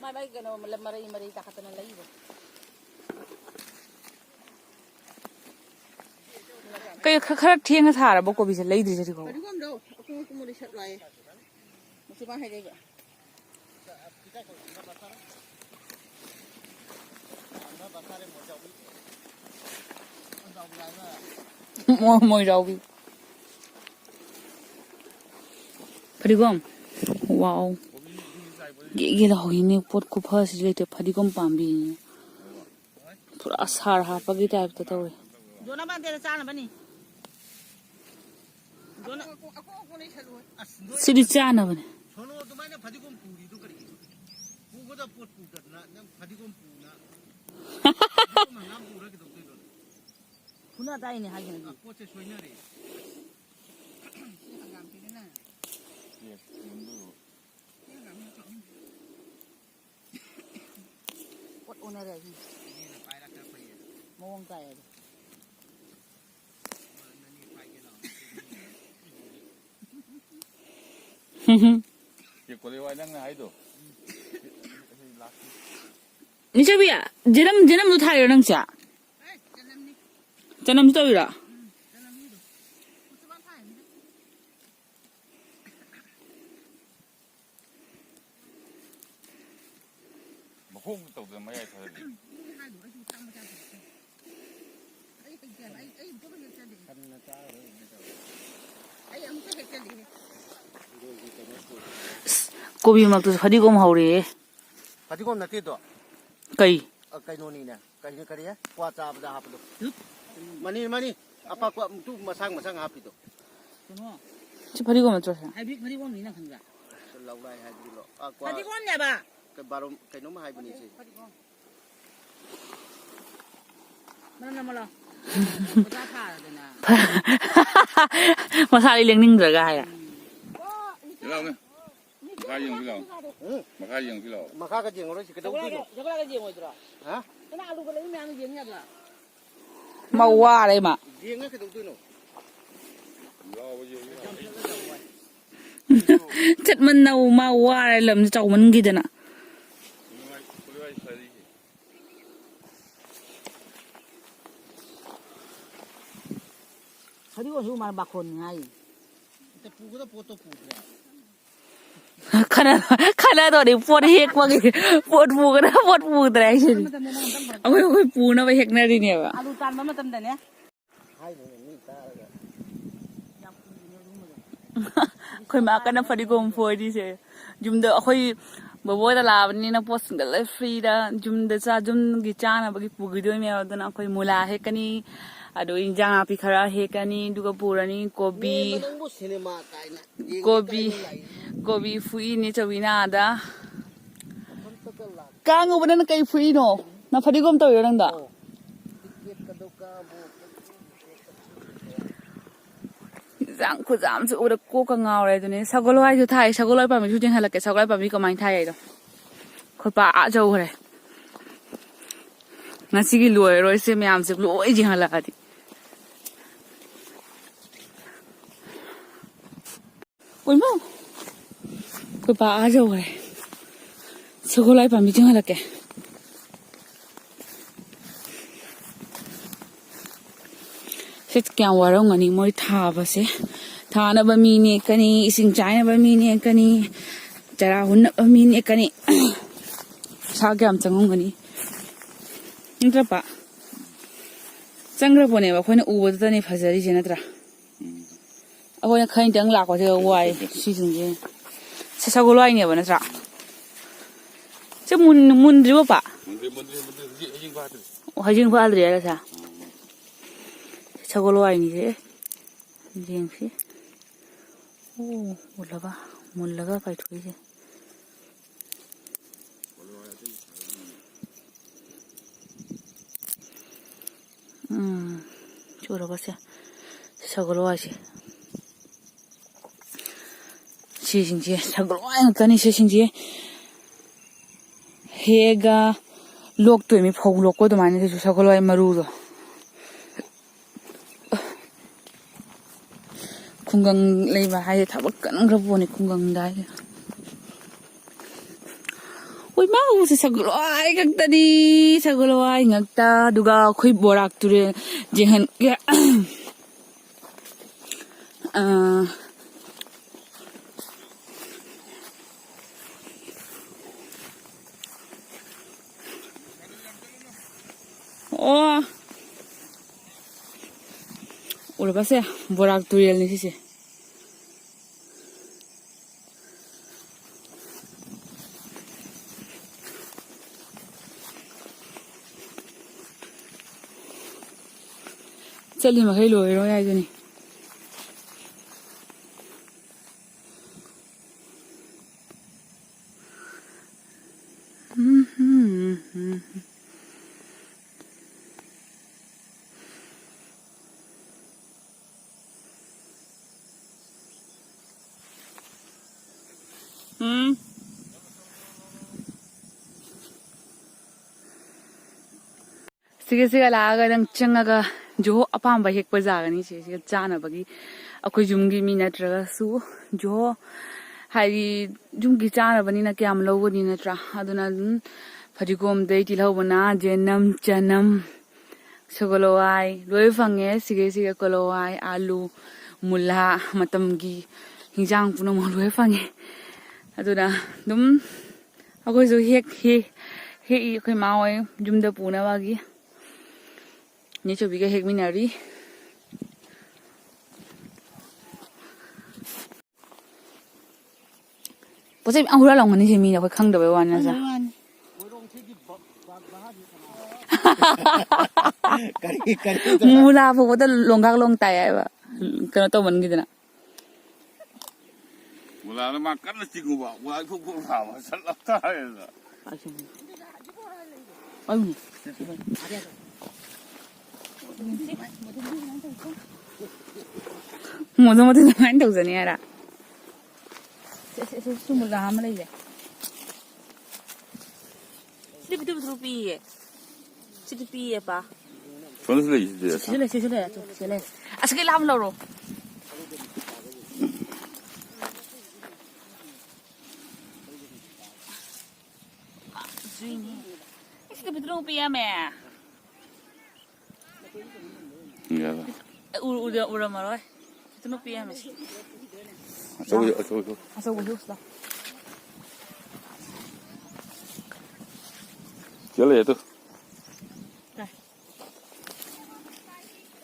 ꯃꯥꯏ ꯃꯥꯏ ꯀꯩꯅꯣ ꯃꯔꯩ ꯃꯔꯩ ꯇꯥꯈꯠꯇꯅ ꯂꯩꯕ꯫ ꯑꯦ, ꯈ-, ꯈꯔ ꯊꯦꯡꯅ ꯊꯥꯔꯕ ꯀꯣꯕꯤꯁꯦ ꯂꯩꯗ꯭ꯔꯤꯁꯦ ꯍꯧꯖꯤꯛꯐꯥꯎ꯫ ꯐꯗꯤꯒꯣꯝꯗꯣ ꯑꯀꯨꯡ ꯑꯀꯨꯡꯕꯗꯤ ꯁꯠꯂꯣ ꯍꯥꯏꯌꯦ꯫ ꯃꯁꯤ ꯃꯥ ꯍꯥꯏꯔꯛꯏꯕ꯫ ꯃꯣ-, ꯃꯣꯏꯔꯥꯎꯕꯤ꯫ ꯐꯗꯤꯒꯣꯝ꯫ ꯋꯥꯎ꯫ ꯒꯦ ꯒꯦ ꯂꯥꯎꯏꯅꯦ, ꯄꯣꯠ ꯈꯨꯐꯁꯤꯗꯤ ꯂꯩꯇꯦ꯫ ꯐꯗꯤꯒꯣꯝ ꯄꯥꯝꯕꯤ꯫ ꯄꯨꯔꯥ ꯁꯥꯔ ꯍꯥꯞꯄꯒꯤ ꯇꯥꯏꯞꯇ ꯇꯧꯋꯦ꯫ ꯌꯣꯟꯅꯕ ꯅꯠꯇꯦꯗ, ꯆꯥꯅꯕꯅꯤ꯫ ꯌꯣꯟꯅ-, ꯁꯤꯗꯤ ꯆꯥꯅꯕꯅꯤ꯫ ꯁꯣꯅꯣ ꯑꯗꯨꯃꯥꯏꯅ ꯐꯗꯤꯒꯣꯝ ꯄꯨꯔꯤꯗꯨ ꯀꯔꯤꯒꯤꯅꯣ? ꯄꯨꯒꯗꯕ ꯄꯣꯠ ꯄꯨꯗꯗꯅ ꯅꯪ ꯐꯗꯤꯒꯣꯝ ꯄꯨꯅ, ꯐꯗꯤꯒꯣꯝ ꯍꯪꯒꯥꯝ ꯄꯨꯔ ꯀꯩꯗꯧꯗꯣꯏꯅꯣ? ꯐꯨꯅ ꯇꯥꯏꯅꯦ ꯍꯥꯏꯁꯤꯅꯗꯤ꯫ ꯑ, ꯄꯣꯠꯁꯦ ꯁꯣꯏꯅꯔꯦ꯫ ꯁꯤ ꯍꯪꯒꯥꯝꯁꯤꯗꯅ꯫ ꯄꯣꯠ ꯑꯣꯟꯅꯔꯦ ꯍꯥꯏꯁꯤꯅꯤ꯫ ꯃꯑꯣꯡ ꯇꯥꯏ ꯍꯥꯏꯗꯣ꯫ ꯀꯦ ꯀꯣꯂꯤꯋꯥꯏ ꯅꯪꯅ ꯍꯥꯏꯗꯣ꯫ ꯅꯤꯡꯊꯧꯕꯤ, ꯖꯅꯝ, ꯖꯅꯝꯗꯣ ꯊꯥꯏꯔꯣ ꯅꯪꯁꯦ? ꯆꯅꯝꯁꯨ ꯇꯧꯔꯤꯔꯣ? ꯃꯈꯣꯡꯗ ꯇꯧꯗꯅ ꯃꯌꯥꯏ ꯊꯥꯖꯤꯜꯂꯤ꯫ ꯑꯁ, ꯀꯣꯕꯤ ꯃꯔꯛꯇꯁꯨ ꯐꯗꯤꯒꯣꯝ ꯍꯧꯔꯦꯍꯦ꯫ ꯐꯗꯤꯒꯣꯝ ꯅꯠꯇꯦꯗꯣ꯫ ꯀꯩ? ꯑ, ꯀꯩꯅꯣꯅꯤꯅꯦ꯫ ꯀꯔꯤ, ꯀꯔꯤ? ꯀ꯭ꯋꯥ ꯆꯥꯕꯗ ꯍꯥꯞꯄꯗꯣ꯫ ꯃꯅꯤ, ꯃꯅꯤ꯫ ꯑꯄꯥꯛꯄ, ꯇꯨ ꯃꯁꯥꯡ ꯃꯁꯥꯡ ꯍꯥꯞꯄꯤꯗꯣ꯫ ꯀꯩꯅꯣ? ꯁꯤ ꯐꯗꯤꯒꯣꯝ ꯅꯠꯇ꯭ꯔꯣ ꯁꯦ? ꯍꯥꯏꯕ꯭ꯔꯤꯠ ꯐꯗꯤꯒꯣꯝꯅꯤ ꯅꯪ ꯈꯪꯕ꯭ꯔꯥ? ꯂꯧꯔꯥꯏ ꯍꯥꯏꯕ꯭ꯔꯤꯠꯂꯣ? ꯑ, ꯀ꯭ꯋꯥ-, ꯐꯗꯤꯒꯣꯝꯅꯦꯕ꯫ ꯀꯩ ꯕꯥꯔꯣꯝ-, ꯀꯩꯅꯣꯝ ꯍꯥꯏꯕꯅꯤ ꯏꯆꯦ꯫ ꯐꯗꯤꯒꯣꯝ꯫ ꯃꯅꯝ ꯅꯝꯃꯣꯂꯣ꯫ ꯈꯨꯗꯥ ꯊꯥꯔꯗꯅ꯫ ꯃꯁꯥꯗꯤ ꯂꯦꯡꯅꯤꯡꯗ꯭ꯔꯒ ꯍꯥꯏꯔ꯫ ꯎꯝ꯫ ꯂꯥꯎꯅꯦ꯫ ꯃꯈꯥ ꯌꯦꯡꯁꯤ ꯂꯥꯎ꯫ ꯎꯝ꯫ ꯃꯈꯥ ꯌꯦꯡꯁꯤ ꯂꯥꯎ꯫ ꯃꯈꯥꯒ ꯌꯦꯡꯉꯔꯣꯏꯁꯤ ꯀꯩꯗꯧꯗꯣꯏꯅꯣ? ꯖꯒꯣꯂꯥꯒ ꯌꯦꯡꯉꯣꯏꯗ꯭ꯔꯣ? ꯍꯥ? ꯀꯅꯥ ꯑꯂꯨꯒ ꯂꯩ ꯃꯌꯥꯝꯗꯣ ꯌꯦꯡ ꯌꯥꯗ꯭ꯔꯣ? ꯃꯥ ꯋꯥꯔꯦ ꯃꯥ꯫ ꯌꯦꯡꯉ ꯀꯩꯗꯧꯗꯣꯏꯅꯣ? ꯆꯠꯃꯟꯅꯧ ꯃꯥ ꯋꯥꯔꯦ ꯂꯝꯁꯦ ꯆꯥꯎꯃꯟꯈꯤꯗꯅ꯫ ꯐꯗꯤꯒꯣꯝꯁꯨ ꯃꯥꯅ ꯕꯥꯈꯣꯟꯅꯤ ꯍꯥꯏ꯫ ꯄꯨꯒꯗꯕ ꯄꯣꯠꯇꯣ ꯄꯨꯗ꯭ꯔꯦ꯫ ꯈꯟꯅ-, ꯈꯟꯅꯗꯣꯔꯤ ꯄꯣꯠ ꯍꯦꯛꯄꯒꯤ꯫ ꯄꯣꯠ ꯄꯨꯒꯗ꯭ꯔꯥ, ꯄꯣꯠ ꯄꯨꯗ꯭ꯔꯦ ꯍꯥꯏꯁꯤꯅꯤ꯫ ꯑꯩꯈꯣꯏ, ꯑꯩꯈꯣꯏ ꯄꯨꯅꯕ ꯍꯦꯛꯅꯔꯤꯅꯦꯕ꯫ ꯑꯂꯨ ꯇꯥꯟꯕ ꯃꯇꯝꯗꯅꯦ꯫ ꯑꯩꯈꯣꯏ ꯃꯥ ꯀꯟꯅ ꯐꯗꯤꯒꯣꯝ ꯐꯣꯏꯔꯤꯁꯦ꯫ ꯌꯨꯝꯗ ꯑꯩꯈꯣꯏ ꯕꯣꯕꯣꯗ ꯂꯥꯛꯑꯕꯅꯤꯅ ꯄꯣꯠꯁꯤꯡꯗ ꯂꯣꯏ ꯐ꯭ꯔꯤꯗ ꯌꯨꯝꯗ ꯆꯥ-, ꯌꯨꯝꯒꯤ ꯆꯥꯅꯕꯒꯤ ꯄꯨꯈꯤꯗꯣꯏꯅꯦꯕ꯫ ꯑꯗꯨꯅ ꯑꯩꯈꯣꯏ ꯃꯨꯂꯥ ꯍꯦꯛꯀꯅꯤ, ꯑꯗꯨ ꯏꯟꯖꯥꯡ ꯅꯥꯄꯤ ꯈꯔ ꯍꯦꯛꯀꯅꯤ, ꯑꯗꯨꯒ ꯄꯨꯔꯅꯤ꯫ ꯀꯣꯕꯤ, ꯅꯪꯕꯨ ꯁꯤꯅꯦꯃꯥ ꯀꯥꯏꯅ ꯌꯦꯡꯒꯦ ꯀꯣꯕꯤ, ꯇꯧꯔꯒ ꯂꯥꯛꯏ꯫ ꯀꯣꯕꯤ ꯐꯨꯏꯅꯦ ꯆꯧꯕꯤꯅ ꯑꯥꯗ꯫ ꯀꯥꯡꯉꯧꯕ, ꯅꯪꯅ ꯀꯩ ꯐꯨꯏꯅꯣ? ꯅꯪ ꯐꯗꯤꯒꯣꯝ ꯇꯧꯔꯤꯔꯣ ꯅꯪꯗꯣ? ꯑꯧ꯫ ꯏꯟꯖꯥꯡ ꯈꯨꯖꯥꯝꯁꯨ ꯎꯕꯗ ꯀꯣꯛꯀ ꯉꯥꯎꯔꯦ꯫ ꯑꯗꯨꯅꯦ ꯁꯒꯣꯜ ꯍꯋꯥꯏꯁꯨ ꯊꯥꯏ, ꯁꯒꯣꯜ ꯍꯋꯥꯏ ꯄꯥꯝꯕꯤꯁꯨ ꯌꯦꯡꯍꯜꯂꯛꯀꯦ꯫ ꯁꯒꯣꯜ ꯍꯋꯥꯏ ꯄꯥꯝꯕꯤ ꯀꯃꯥꯏꯅ ꯊꯥꯏ ꯍꯥꯏꯗꯣ꯫ ꯑꯩꯈꯣꯏ ꯄꯥ ꯑꯥ ꯆꯧꯈ꯭ꯔꯦ꯫ ꯉꯁꯤꯒꯤ ꯂꯣꯏꯔꯔꯣꯏꯁꯦ ꯃꯌꯥꯝꯁꯦ ꯂꯣꯏ ꯌꯦꯡꯍꯜꯂꯛꯑꯗꯤ꯫ ꯀꯩꯅꯣ? ꯑꯩꯈꯣꯏ ꯄꯥ ꯑꯥ ꯌꯧꯈ꯭ꯔꯦ꯫ ꯁꯒꯣꯜ ꯍꯋꯥꯏ ꯄꯥꯝꯕꯤ ꯆꯤꯡꯍꯜꯂꯛꯀꯦ꯫ ꯁꯤ ꯀꯌꯥꯝ ꯋꯥꯔꯝꯒꯅꯤ ꯃꯣꯏ ꯊꯥꯕꯁꯦ꯫ ꯊꯥꯅꯕ ꯃꯤ ꯅꯦꯛꯀꯅꯤ, ꯏꯁꯤꯡ ꯆꯥꯏꯅꯕ ꯃꯤ ꯅꯦꯛꯀꯅꯤ, ꯆꯔꯥ ꯍꯨꯟꯅꯕ ꯃꯤ ꯅꯦꯛꯀꯅꯤ꯫ ꯄꯩꯁꯥ ꯀꯌꯥꯝ ꯆꯪꯉꯝꯒꯅꯤ? ꯅꯠꯇ꯭ꯔꯄ? ꯆꯪꯈ꯭ꯔ ꯄꯣꯠꯅꯦꯕ, ꯑꯩꯈꯣꯏꯅ ꯎꯕꯗꯨꯗꯅꯦ ꯐꯖꯔꯤꯁꯦ ꯅꯠꯇ꯭ꯔꯥ? ꯑꯩꯈꯣꯏꯅ ꯈꯔ ꯅꯤꯡꯇꯪ ꯂꯥꯛꯄꯁꯦ ꯋꯥꯏ꯫ ꯁꯤꯁꯤꯡꯁꯦ꯫ ꯁꯤ ꯁꯒꯣꯜ ꯍꯋꯥꯏꯅꯦꯕ ꯅꯠꯇ꯭ꯔꯥ? ꯁꯤ ꯃꯨꯟ-, ꯃꯨꯟꯗ꯭ꯔꯤꯕꯣ ꯄꯥ? ꯃꯨꯟꯗ꯭ꯔꯤ, ꯃꯨꯟꯗ꯭ꯔꯤ, ꯃꯨꯟꯗ꯭ꯔꯤ꯫ ꯍꯧꯖꯤꯛ ꯍꯩꯖꯤꯡ ꯐꯥꯗ꯭ꯔꯤ꯫ ꯑꯣ, ꯍꯩꯖꯤꯡ ꯐꯥꯗ꯭ꯔꯤ ꯍꯥꯏꯔ ꯁꯥ? ꯎꯝ꯫ ꯁꯒꯣꯜ ꯍꯋꯥꯏꯅꯤꯁꯦ꯫ ꯌꯦꯡꯁꯤ꯫ ꯑꯣ, ꯃꯨꯜꯂꯕ? ꯃꯨꯜꯂꯒ ꯄꯥꯏꯊꯣꯛꯏꯁꯦ꯫ ꯎꯝ, ꯆꯨꯔꯕꯁꯦ꯫ ꯁꯒꯣꯜ ꯍꯋꯥꯏꯁꯦ꯫ ꯁꯤꯁꯤꯡꯁꯦ ꯁꯒꯣꯜ ꯍꯋꯥꯏ ꯉꯥꯛꯇꯅꯤ꯫ ꯁꯤꯁꯤꯡꯁꯦ ꯍꯦꯛꯑꯒ ꯂꯣꯛꯇꯣꯏꯅꯤ, ꯐꯧ ꯂꯣꯛꯄ ꯑꯗꯨꯃꯥꯏꯅ꯫ ꯁꯤꯁꯨ ꯁꯒꯣꯜ ꯍꯋꯥꯏ ꯃꯔꯨꯗꯣ꯫ ꯈꯨꯡꯒꯪ ꯂꯩꯕ ꯍꯥꯏꯁꯦ ꯊꯕꯛ ꯀꯟꯈ꯭ꯔ ꯄꯣꯠꯅꯤ ꯈꯨꯡꯒꯪꯗ ꯍꯥꯏꯁꯦ꯫ ꯍꯣꯏ, ꯃꯥ ꯎꯁꯦ ꯁꯒꯣꯜ ꯍꯋꯥꯏ ꯉꯥꯛꯇꯅꯤ, ꯁꯒꯣꯜ ꯍꯋꯥꯏ ꯉꯥꯛꯇ꯫ ꯑꯗꯨꯒ ꯑꯩꯈꯣꯏ ꯕꯣꯔꯥꯛ ꯇꯨꯔꯦꯜ ꯌꯦꯡꯍꯟꯒꯦ꯫ ꯑꯥ꯫ ꯑꯣ꯫ ꯎꯔꯕꯁꯦ, ꯕꯣꯔꯥꯛ ꯇꯨꯔꯦꯜꯅꯤ ꯁꯤꯁꯦ꯫ ꯆꯠꯂꯤ ꯃꯈꯩ ꯂꯣꯏꯔꯣꯏ ꯍꯥꯏꯗꯨꯅꯤ꯫ ꯎꯝ꯫ ꯁꯤꯒ, ꯁꯤꯒ ꯂꯥꯛꯑꯒ ꯅꯪ ꯆꯪꯉꯒ ꯖꯨꯍꯣ ꯑꯄꯥꯝꯕ ꯍꯦꯛꯄ ꯌꯥꯒꯅꯤ꯫ ꯁꯤꯒ ꯆꯥꯅꯕꯒꯤ ꯑꯩꯈꯣꯏ ꯌꯨꯝꯒꯤ ꯃꯤ ꯅꯠꯇ꯭ꯔꯒꯁꯨ ꯖꯨꯍꯣ ꯍꯥꯏꯗꯤ ꯌꯨꯝꯒꯤ ꯆꯥꯅꯕꯅꯤꯅ ꯀꯌꯥꯝ ꯂꯧꯒꯅꯤ ꯅꯠꯇ꯭ꯔꯥ? ꯑꯗꯨꯅ ꯑꯗꯨꯝ ꯐꯗꯤꯒꯣꯝꯗꯩ ꯇꯤꯜꯍꯧ ꯃꯅꯥ, ꯖꯦꯅꯝ, ꯆꯅꯝ, ꯁꯒꯣꯜ ꯍꯋꯥꯏ ꯂꯣꯏ ꯐꯪꯉꯦ꯫ ꯁꯤꯒꯩ ꯁꯤꯒ ꯀꯣꯂꯣ ꯍꯋꯥꯏ, ꯑꯥꯂꯨ, ꯃꯨꯂꯥ, ꯃꯇꯝꯒꯤ ꯍꯤꯟꯖꯥꯡ ꯄꯨꯝꯅꯃꯛ ꯂꯣꯏ ꯐꯪꯉꯦ꯫ ꯑꯗꯨꯅ ꯑꯗꯨꯝ ꯑꯩꯈꯣꯏꯁꯨ ꯍꯦꯛ, ꯍꯦꯛ, ꯍꯦꯛꯏ ꯑꯩꯈꯣꯏ ꯃꯥ ꯍꯣꯏ ꯌꯨꯝꯗ ꯄꯨꯅꯕꯒꯤ꯫ ꯅꯦ ꯆꯧꯕꯤꯒ ꯍꯦꯛꯃꯤꯟꯅꯔꯤ꯫ ꯄꯣꯠ ꯆꯩ ꯃꯌꯥꯝ ꯍꯨꯔꯥꯜꯂꯝꯒꯅꯤ ꯁꯤ ꯃꯤꯅ ꯑꯩꯈꯣꯏ ꯈꯪꯗꯕꯩ ꯋꯥꯅꯤ ꯅꯠꯇ꯭ꯔꯥ? ꯈꯪꯗꯕꯩ ꯋꯥꯅꯤ꯫ ꯀꯔꯤ, ꯀꯔꯤ? ꯃꯨꯂꯥ ꯐꯥꯎꯕꯗ ꯂꯣꯡꯒꯥꯛ ꯂꯣꯡ ꯇꯥꯏ ꯍꯥꯏꯕ꯫ ꯀꯩꯅꯣ ꯇꯧꯃꯟꯈꯤꯗꯅ꯫ ꯃꯨꯂꯥꯅ ꯃꯥ ꯀꯟꯅ ꯆꯤꯡꯉꯨꯕ, ꯃꯨꯂꯥ ꯐꯨꯛ ꯐꯨꯛ ꯂꯥꯎꯕ, ꯁꯠ ꯂꯥꯎ ꯇꯥꯔꯦꯗꯅ꯫ ꯃꯣꯖꯣ ꯃꯇꯨ ꯑꯗꯨꯃꯥꯏꯅ ꯇꯧꯖꯅꯤ ꯍꯥꯏꯔ? ꯁꯦ, ꯁꯦ, ꯁꯦ, ꯁꯨꯝꯕ ꯂꯥ ꯑꯃ ꯂꯩꯔꯦ꯫ ꯁꯤꯗꯤ ꯄꯤꯛꯇ꯭ꯔꯨ ꯄꯤꯛꯇ꯭ꯔꯨ ꯄꯤꯌꯦ꯫ ꯁꯤꯗꯤ ꯄꯤꯌꯦ, ꯄꯥ꯫ ꯁꯣꯝꯗꯁꯨ ꯂꯩ, ꯁꯤꯗꯤ꯫ ꯁꯤꯗ ꯂꯩ, ꯁꯤꯗ ꯂꯩ, ꯑꯗꯣ, ꯁꯤꯗ ꯂꯩ꯫ ꯑꯁꯤꯒꯤ ꯂꯥ ꯑꯃ ꯂꯧꯔꯣ꯫ ꯁꯤꯗꯤ ꯄꯤꯛꯇ꯭ꯔꯨ ꯄꯤꯛꯑꯝꯃꯦ꯫ ꯌꯥꯔꯦ꯫ ꯎ-, ꯎꯗ-, ꯎꯔꯝꯃꯔꯣꯏ꯫ ꯅꯨꯄꯤ ꯑꯃ꯫ ꯑꯆꯧꯕ, ꯑꯆꯧꯕ, ꯑꯆꯧꯕ꯫ ꯑꯆꯧꯕ ꯍꯦꯛꯎꯁꯤ ꯂꯥꯎ꯫ ꯆꯦꯜꯂꯦ ꯑꯗꯨ꯫ ꯀꯥꯏ?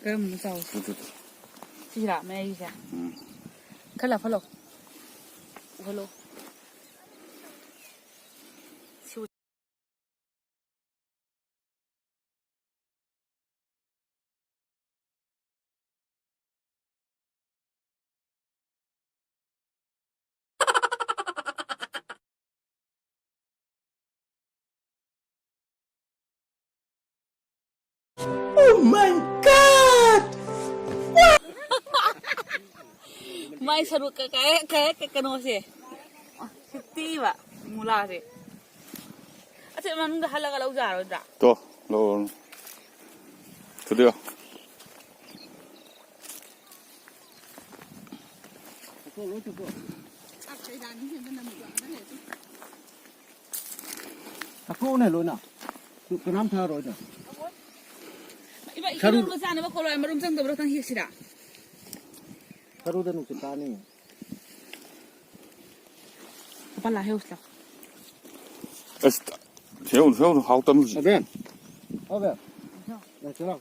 ꯀꯔꯝꯕꯅꯣ ꯆꯥꯎꯁꯤ? ꯇꯨ, ꯇꯨ, ꯇꯨ꯫ ꯁꯤꯔꯥ ꯃꯌꯥꯏꯒꯤꯁꯦ? ꯎꯝ꯫ ꯈꯔ ꯂꯥꯞꯐꯠꯂꯣ꯫ ꯎꯍꯜꯂꯣ꯫ Oh my God! ꯃꯥꯏ ꯁꯔꯨꯛ ꯀ-, ꯀ-, ꯀ-, ꯀ-, ꯀꯩꯅꯣꯁꯦ꯫ ꯐꯤꯐꯇꯤꯕ ꯃꯨꯂꯥꯁꯦ꯫ ꯑꯁꯤ ꯃꯅꯨꯡꯗ ꯍꯜꯂꯒ ꯂꯧꯖꯔꯣꯏꯗ꯭ꯔꯥ? ꯇꯣ, ꯂꯧꯔꯣ꯫ ꯊꯨꯗꯦꯛꯑꯣ꯫ ꯆꯥꯊꯣꯛꯎꯅꯦ ꯂꯣꯏꯅ꯫ ꯀꯅꯥꯝ ꯊꯥꯔꯣꯏꯗ꯫ ꯏꯕꯥ, ꯁꯔꯨ- ꯏꯔꯣꯟꯕ ꯆꯥꯅꯕ ꯈꯣꯠꯂꯣ, ꯃꯔꯨꯝ ꯆꯪꯗꯕ꯭ꯔꯥ ꯈꯛꯇꯪ ꯍꯦꯛꯁꯤꯔꯥ? ꯁꯔꯨꯗ ꯅꯨꯡꯁꯤꯠ ꯀꯥꯅꯤ꯫ ꯄꯥ ꯂꯥ ꯍꯦꯛꯎꯁꯤ ꯂꯥꯎ꯫ ꯑꯁ, ꯍꯦꯛꯎ, ꯍꯦꯛꯎ, ꯍꯥꯎꯇꯕꯅꯤ ꯍꯧꯖꯤꯛ꯫ ꯑꯕꯦꯟ꯫ ꯑꯕꯦꯟ꯫ ꯂꯥꯛꯁꯤ ꯂꯥꯎ꯫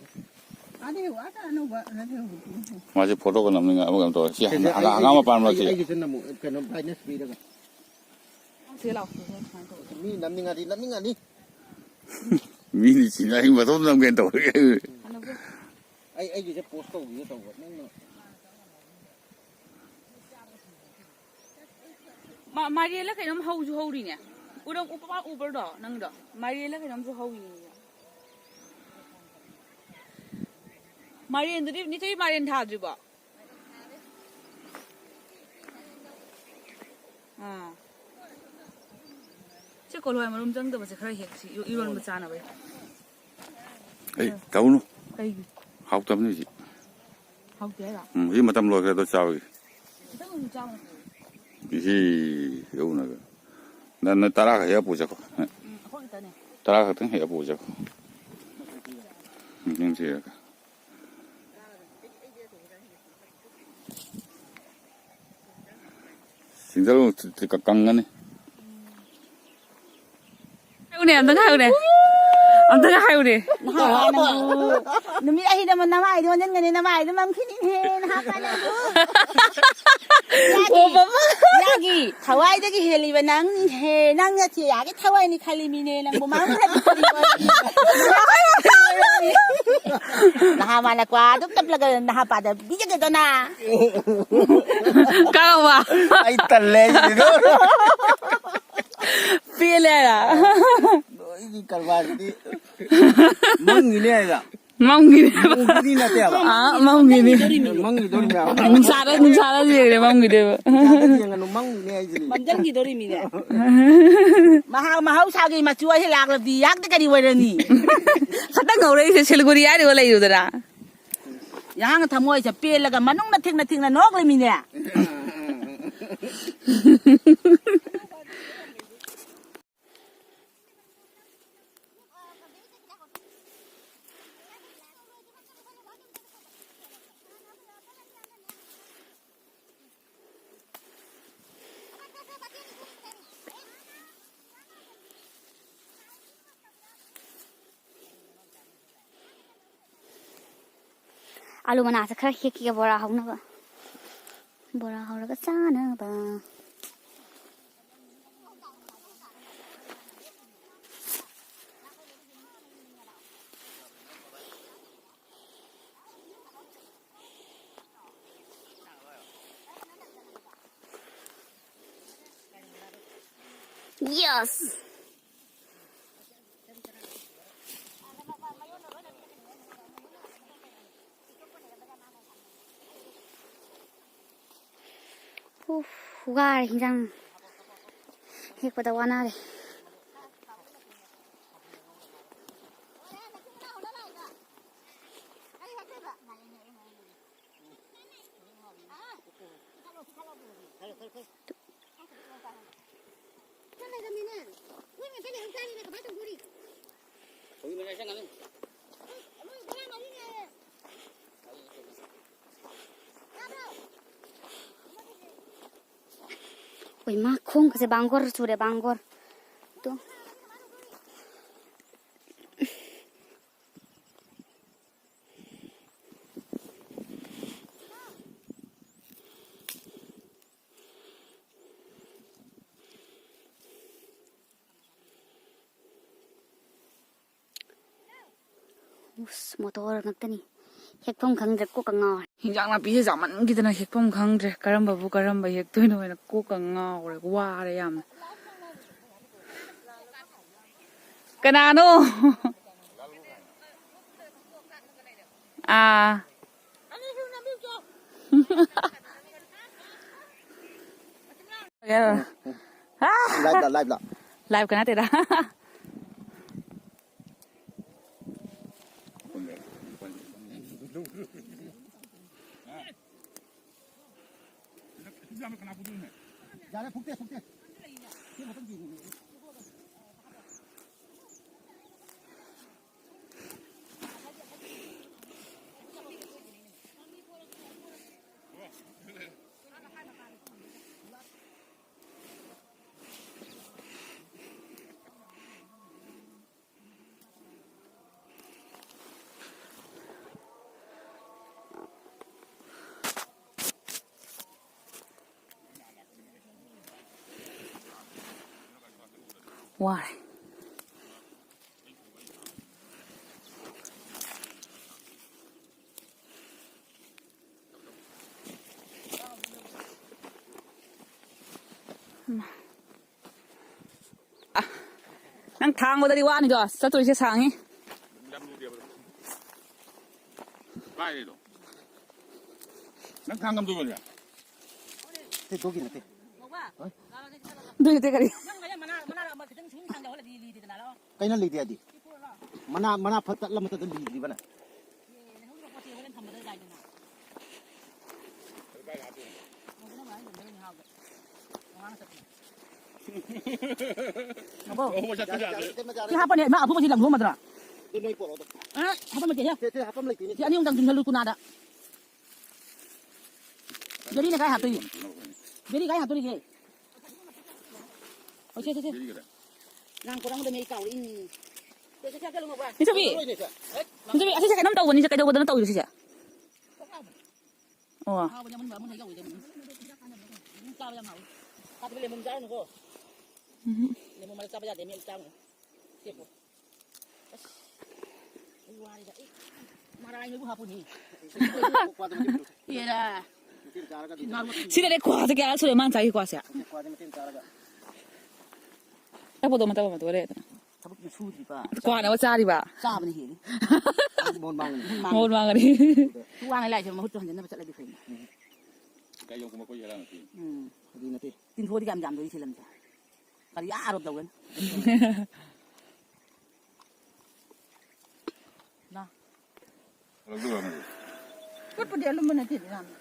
ꯃꯥꯁꯦ ꯐꯣꯇꯣꯒ ꯅꯝꯅꯤꯡꯉꯥꯏ ꯑꯃꯒ ꯑꯃ ꯇꯧꯔꯦ꯫ ꯁꯤ ꯁꯤꯁꯦ ꯍꯪꯒꯥ-, ꯍꯪꯒꯥꯝ ꯑꯩꯒꯤ, ꯃꯄꯥꯟ ꯃꯔꯛꯁꯤ꯫ ꯑꯩꯒꯤꯁꯨ ꯅꯝꯃꯨ, ꯀꯩꯅꯣ, brightness ꯄꯤꯔꯒ꯫ ꯁꯤ ꯂꯥꯎ, ꯁꯤ ꯁꯨꯃꯥꯏꯅ ꯇꯧꯔꯒ꯫ ꯃꯤ ꯅꯝꯅꯤꯡꯉꯗꯤ, ꯅꯝꯅꯤꯡꯉꯗꯤ꯫ ꯃꯤꯗꯤ ꯁꯤꯅ ꯑꯩ ꯃꯇꯣꯝ ꯅꯝꯒꯦꯅ ꯇꯧꯔꯒꯦ꯫ ꯍꯜꯂꯒꯦ꯫ ꯑꯩ, ꯑꯩꯒꯤꯁꯦ post ꯇꯧꯕꯤꯒꯦ ꯇꯧꯕ꯫ ꯅꯪꯅ ꯃꯥ-, ꯃꯥꯏꯔꯦꯜꯂ ꯀꯩꯅꯣꯝ ꯍꯧꯁꯨ ꯍꯧꯔꯤꯅꯦ꯫ ꯎꯔꯝ-, ꯎꯄ-, ꯎꯕ꯭ꯔꯗꯣ ꯅꯪꯗꯣ? ꯃꯥꯏꯔꯦꯜꯂ ꯀꯩꯅꯣꯝꯁꯨ ꯍꯧꯔꯤꯅꯦ꯫ ꯃꯥꯏꯔꯦꯟꯗꯨꯗꯤ ꯅꯤꯊꯣꯏ ꯃꯥꯏꯔꯦꯟ ꯊꯥꯗ꯭ꯔꯤꯕꯣ? ꯑꯥ꯫ ꯁꯤ ꯀꯣꯜꯍꯋꯥꯏ ꯃꯔꯨꯝ ꯆꯪꯗꯕꯁꯦ ꯈꯔ ꯍꯦꯛꯁꯤ, ꯏꯔꯣ-, ꯏꯔꯣꯟꯕ ꯆꯥꯅꯕ꯫ ꯑꯩ ꯇꯧꯅꯨ꯫ ꯀꯩꯒꯤ? ꯍꯥꯎꯇꯕꯅꯤ ꯍꯧꯖꯤꯛ꯫ ꯍꯥꯎꯇꯦ ꯍꯥꯏꯔꯣ? ꯎꯝ, ꯍꯧꯖꯤꯛ ꯃꯇꯝ ꯂꯣꯏꯈ꯭ꯔꯦ ꯑꯗꯣ ꯆꯥꯕꯒꯤ꯫ ꯈꯤꯇꯪ ꯑꯗꯨꯝ ꯆꯥꯎ꯫ ꯏꯁꯤ ꯌꯧꯅꯒ꯫ ꯅꯪ, ꯅꯪ ꯇꯔꯥ ꯈꯛ ꯍꯦꯛꯑ ꯄꯨꯖꯈꯣ꯫ ꯎꯝ, ꯑꯩꯈꯣꯏ ꯈꯛꯇꯅꯦ꯫ ꯇꯔꯥ ꯈꯛꯇꯪ ꯍꯦꯛꯑ ꯄꯨꯖꯈꯣ꯫ ꯎꯝ, ꯌꯦꯡꯁꯤ ꯍꯦꯛꯑꯒ꯫ ꯖꯔꯨ ꯀ-, ꯀꯪꯒꯅꯤ꯫ ꯍꯥꯏꯌꯨꯅꯦ, ꯑꯝꯇꯪ ꯍꯥꯏꯌꯨꯅꯦ꯫ ꯑꯝꯇꯪ ꯍꯥꯏꯌꯨꯅꯦ꯫ ꯅꯍꯥ ꯅꯪꯕꯨ ꯅꯨꯃꯤꯠ ꯑꯍꯤꯗ ꯑꯃ ꯅꯃꯥꯏꯗꯣ ꯑꯣꯟꯁꯤꯟꯒꯅꯤ, ꯅꯃꯥꯏꯗꯣ ꯃꯝꯈꯤꯅꯤꯍꯦ, ꯅꯍꯥ ꯅꯪꯕꯨ꯫ ꯑꯣ, ꯃꯃꯥ꯫ ꯌꯥꯒꯤ ꯊꯋꯥꯏꯗꯒꯤ ꯍꯦꯜꯂꯤꯕ ꯅꯪꯅꯤꯍꯦ, ꯅꯪ ꯅꯠꯇꯦ, ꯌꯥꯒꯤ ꯊꯋꯥꯏꯅꯤ ꯈꯜꯂꯤꯃꯤꯅꯦ, ꯅꯪꯕꯨ ꯃꯥꯡꯍꯜꯂꯗꯤ ꯀꯔꯤ ꯑꯣꯏꯔꯅꯤ? ꯅꯍꯥ ꯃꯥꯅ ꯀ꯭ꯋꯥ ꯑꯗꯨꯝ ꯇꯞꯂꯒ ꯅꯍꯥ ꯄꯥꯗ ꯄꯤꯖꯒꯦꯗꯅ꯫ ꯀꯥꯎꯕ꯫ ꯑꯩ ꯇꯜꯂꯦ ꯑꯩꯁꯤꯗꯤ꯫ ꯄꯦꯜꯂꯦ ꯍꯥꯏꯔ? ꯅꯣꯏꯒꯤ ꯀꯔꯕꯥꯔꯁꯤꯗꯤ ꯃꯪꯉꯤꯅꯦ ꯍꯥꯏꯔ? ꯃꯪꯒꯤꯅꯦꯕ꯫ ꯃꯪꯒꯤꯗꯤ ꯅꯠꯇꯦꯕ꯫ ꯑꯥ, ꯃꯪꯒꯤꯅꯤ꯫ ꯃꯪꯈꯤꯗꯣꯔꯤꯕ꯫ ꯅꯨꯡꯁꯥꯗ, ꯅꯨꯡꯁꯥꯗ ꯌꯦꯡꯉꯦ ꯃꯪꯒꯤꯅꯦꯕ꯫ ꯅꯨꯡꯁꯥꯗ ꯌꯦꯡꯉꯅꯨ, ꯃꯪꯉꯤꯅꯦ ꯍꯥꯏꯁꯤꯅꯤ꯫ ꯃꯥꯡꯖꯟꯈꯤꯗꯣꯔꯤꯃꯤꯅꯦ꯫ ꯃꯍꯥꯎ, ꯃꯍꯧꯁꯥꯒꯤ ꯃꯆꯨ ꯑꯁꯤ ꯂꯥꯛꯂꯕꯗꯤ ꯌꯥꯛꯇ ꯀꯔꯤ ꯑꯣꯏꯔꯅꯤ? ꯈꯇꯪ ꯉꯧꯔꯛꯏꯁꯦ ꯁꯤꯂꯤꯒꯨꯔꯤ ꯍꯥꯏꯔꯤꯕ ꯂꯩꯔꯨꯗꯅ꯫ ꯌꯥꯍꯥꯡ ꯊꯃꯣꯏꯁꯦ ꯄꯦꯜꯂꯒ ꯃꯅꯨꯡꯗ ꯊꯤꯡꯅ ꯊꯤꯡꯅ ꯅꯣꯛꯂꯤꯃꯤꯅꯦ꯫ ꯑꯥꯂꯨ ꯃꯅꯥꯁꯦ ꯈꯔ ꯍꯦꯛꯈꯤꯒꯦ ꯕꯣꯔꯥ ꯍꯧꯅꯕ꯫ ꯕꯣꯔꯥ ꯍꯧꯔꯒ ꯆꯥꯅꯕ꯫ Yes. ꯎꯐ, ꯋꯥꯔꯦ ꯍꯤꯟꯖꯥꯡ ꯍꯦꯛꯄꯗ ꯋꯥꯅꯔꯦ꯫ ꯍꯣꯏ, ꯃꯥ ꯈꯣꯡꯒꯁꯦ ꯕꯥꯡꯒꯣꯔ ꯆꯨꯔꯦ, ꯕꯥꯡꯒꯣꯔ꯫ ꯇꯣ꯫ ꯎꯁ, ꯃꯣꯇꯣꯔ ꯉꯥꯛꯇꯅꯤ꯫ ꯍꯦꯛꯐꯝ ꯈꯪꯗ꯭ꯔꯦ, ꯀꯣꯛꯀ ꯉꯥꯎꯔꯦ꯫ ꯍꯤꯟꯖꯥꯡ ꯅꯥꯄꯤꯁꯦ ꯆꯥꯃꯟꯈꯤꯗꯅ ꯍꯦꯛꯐꯝ ꯈꯪꯗ꯭ꯔꯦ꯫ ꯀꯔꯝꯕꯕꯨ ꯀꯔꯝꯕ ꯍꯦꯛꯇꯣꯏꯅꯣ ꯍꯥꯏꯅ ꯀꯣꯛꯀ ꯉꯥꯎꯔꯦ, ꯋꯥꯔꯦ ꯌꯥꯝꯅ꯫ ꯀꯅꯥꯅꯣ? ꯑꯥ꯫ ꯂꯥꯏꯚ ꯂꯥ, ꯂꯥꯏꯚ ꯂꯥ? ꯂꯥꯏꯚꯀ ꯅꯠꯇꯦꯗ꯫ ꯋꯥꯔꯦ꯫ ꯅꯪ ꯊꯥꯡꯕꯗꯗꯤ ꯋꯥꯅꯤꯗꯣ, ꯆꯠꯇꯣꯏꯁꯦ ꯁꯥꯡꯉꯤ꯫ ꯀꯥꯏꯗꯩꯅꯣ? ꯅꯪ ꯊꯥꯡ ꯉꯝꯗꯣꯏꯕꯅꯦ? ꯅꯠꯇꯦ, ꯗꯣꯒꯤ ꯅꯠꯇꯦ꯫ ꯑꯗꯨ ꯅꯠꯇꯦ ꯀꯔꯤ? ꯀꯩꯅꯣ ꯂꯤꯗꯦ ꯍꯥꯏꯗꯤ? ꯃꯅꯥ, ꯃꯅꯥ ꯐꯠ ꯇꯠꯂ ꯃꯊꯛꯇ ꯂꯤꯗ꯭ꯔꯤꯕꯅꯦ꯫ ꯅꯕꯣ꯫ ꯁꯤ ꯍꯥꯞꯄꯅꯦ, ꯏꯃꯥ ꯑꯐꯨꯕꯁꯤ ꯂꯪꯊꯣꯛꯑꯝꯃꯗ꯭ꯔꯥ? ꯑꯗꯨ ꯅꯣꯏ ꯄꯣꯔꯛꯑꯣ ꯑꯗꯣ꯫ ꯑ, ꯍꯥꯞꯄꯝꯃꯒꯦꯍꯦ꯫ ꯁꯦ, ꯁꯦ, ꯍꯥꯞꯐꯝ ꯂꯩꯇꯦꯅꯦ꯫ ꯁꯤ ꯑꯅꯤ ꯑꯃꯨꯛꯇꯪ ꯆꯤꯡꯁꯜꯂꯨ ꯀꯨꯅꯥꯗ꯫ ꯕꯦꯔꯤꯅ ꯀꯥꯏ ꯍꯥꯞꯇꯣꯏꯅꯣ? ꯕꯦꯔꯤ ꯀꯥꯏ ꯍꯥꯞꯇꯣꯔꯤꯒꯦ? ꯁꯦ, ꯁꯦ, ꯁꯦ꯫ ꯂꯥꯡ ꯀꯣꯔꯥꯡꯗ ꯃꯩ ꯀꯥꯎꯔꯛꯏꯅꯤ꯫ ꯁꯦ, ꯁꯦ, ꯁꯦ, ꯀꯩꯅꯣ ꯕꯥ? ꯅꯤꯡꯊꯧꯕꯤ꯫ ꯂꯣꯏꯅꯦ, ꯁꯦ꯫ ꯍꯦꯛ ꯅꯤꯡꯊꯧꯕꯤ, ꯑꯁꯤ ꯁꯦ ꯀꯩꯅꯣꯝ ꯇꯧꯕꯅꯤ, ꯁꯦ ꯀꯩꯗꯧꯕꯗꯅꯣ ꯇꯧꯔꯤꯁꯦ ꯁꯤꯁꯦ? ꯑꯣ꯫ ꯍꯥꯎꯕꯅꯦ, ꯑꯃꯨꯟꯕ, ꯑꯃꯨꯟꯕ ꯍꯩ ꯌꯥꯎꯋꯦ, ꯑꯗꯨꯝ꯫ ꯑꯗꯨꯝ ꯆꯥꯕ ꯌꯥꯝ ꯍꯥꯎꯋꯦ꯫ ꯍꯥꯎꯇꯕ ꯂꯦꯃꯟ ꯆꯥꯔꯨꯅꯨꯀꯣ꯫ ꯎꯝ꯫ ꯂꯦꯃꯟ ꯃꯔꯛ ꯆꯥꯕ ꯌꯥꯗꯦ, ꯃꯤ ꯆꯥꯔꯨꯅꯨ꯫ ꯁꯦ, ꯄꯣ꯫ ꯑꯁ꯫ ꯑꯩ ꯋꯥꯔꯦꯗ꯫ ꯑꯩ ꯃꯔꯥꯏꯅꯕꯨ ꯍꯥꯞꯄꯨꯅꯤ꯫ ꯄꯦꯔꯥ꯫ ꯁꯤꯗꯅꯦ ꯀ꯭ꯋꯥꯁꯦ ꯀꯌꯥ ꯁꯨꯔꯦ ꯃꯥꯅ ꯆꯥꯏ ꯀ꯭ꯋꯥꯁꯦ? ꯇꯞꯄꯗꯣ ꯑꯃ ꯇꯞꯄ ꯑꯃ ꯇꯣꯔꯦ꯫ ꯊꯕꯛꯅ ꯁꯨꯗ꯭ꯔꯤꯕ꯫ ꯀ꯭ꯋꯥꯅ ꯑꯃ ꯆꯥꯔꯤꯕ꯫ ꯆꯥꯕꯅ ꯍꯦꯜꯂꯤ꯫ ꯃꯣꯟ ꯃꯥꯡꯒꯅꯤ꯫ ꯃꯣꯟ ꯃꯥꯡꯒꯅꯤ꯫ ꯇꯨ ꯋꯥꯡꯉꯦ ꯂꯥꯏꯁꯦ ꯃꯍꯨꯠ ꯍꯟꯖꯤꯟꯅꯕ ꯆꯠꯂꯗꯤ ꯐꯩꯅꯦ꯫ ꯎꯝ꯫ ꯇꯤꯟꯊꯣꯛꯑꯗꯤ ꯀꯌꯥꯝ ꯌꯥꯝꯗꯣꯔꯤ ꯁꯤ ꯂꯝꯁꯦ꯫ ꯀꯔꯤ ꯑꯥ ꯑꯔꯣꯞ ꯇꯧꯒꯅꯤ꯫ ꯂꯥ꯫ ꯄꯣꯠꯄꯨꯗꯤ ꯑꯂꯨꯝꯕ ꯅꯠꯇꯦꯗ ꯌꯥꯝꯅ꯫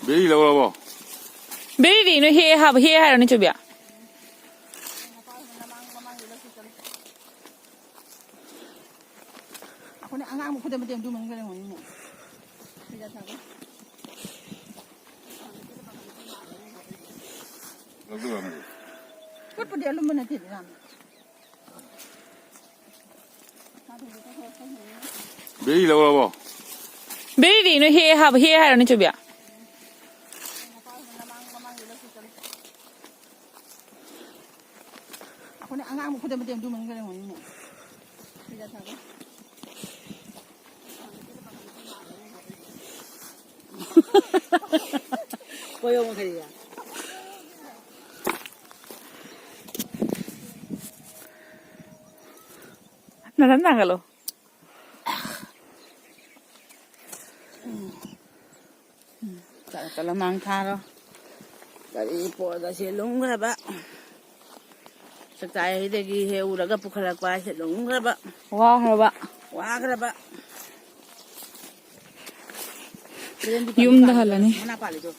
ꯕꯦꯔꯤ ꯂꯧꯔꯕꯣ? ꯕꯦꯔꯤꯗꯤ ꯅꯣꯏ ꯍꯦꯛꯑꯦ ꯍꯥꯏꯕ, ꯍꯦꯛꯑꯦ ꯍꯥꯏꯔꯣ ꯅꯣꯏ ꯆꯨꯕꯤ? ꯑꯩꯈꯣꯏꯅ ꯑꯉꯥꯡꯕ ꯈꯨꯗꯝ ꯃꯇꯦꯛ ꯑꯗꯨꯃꯅꯤ ꯀꯩꯅꯣ ꯉꯝꯃꯤꯅꯦ꯫ ꯐꯤꯗ ꯊꯥꯕ꯫ ꯄꯣꯠꯄꯨꯗꯤ ꯑꯂꯨꯝꯕ ꯅꯠꯇꯦꯗ ꯌꯥꯝꯅ꯫ ꯕꯦꯔꯤ ꯂꯧꯔꯕꯣ? ꯕꯦꯔꯤꯗꯤ ꯅꯣꯏ ꯍꯦꯛꯑꯦ ꯍꯥꯏꯕ, ꯍꯦꯛꯑꯦ ꯍꯥꯏꯔꯣ ꯅꯣꯏ ꯆꯨꯕꯤ? ꯑꯩꯈꯣꯏꯅ ꯑꯉꯥꯡꯕ ꯈꯨꯗꯝ ꯃꯇꯦꯛ ꯑꯗꯨꯃꯅꯤ ꯀꯩꯅꯣ ꯉꯝꯃꯤꯅꯦ꯫ ꯐꯤꯗ ꯊꯥꯕ꯫ ꯀꯣꯏꯌꯣ ꯃꯈꯩ꯫ ꯅꯊꯟ ꯊꯥꯡꯒꯠꯂꯣ꯫ ꯆꯠꯂ ꯆꯠꯂ ꯃꯥꯡ ꯊꯥꯔꯣ꯫ ꯀꯔꯤ ꯄꯣꯠ ꯑꯁꯤ ꯂꯨꯝꯈ꯭ꯔꯕ꯫ ꯆꯥꯛꯆꯥꯏꯗꯒꯤ ꯍꯦꯛ ꯎꯔꯒ ꯄꯨꯈꯠꯂꯛꯄ ꯍꯥꯏꯁꯦ ꯂꯨꯝꯈ꯭ꯔꯕ꯫ ꯋꯥꯈ꯭ꯔꯕ꯫ ꯋꯥꯈ꯭ꯔꯕ꯫ ꯌꯨꯝꯗ ꯍꯜꯂꯅꯤ꯫ ꯃꯅꯥ ꯄꯥꯜꯂꯤꯗꯣ꯫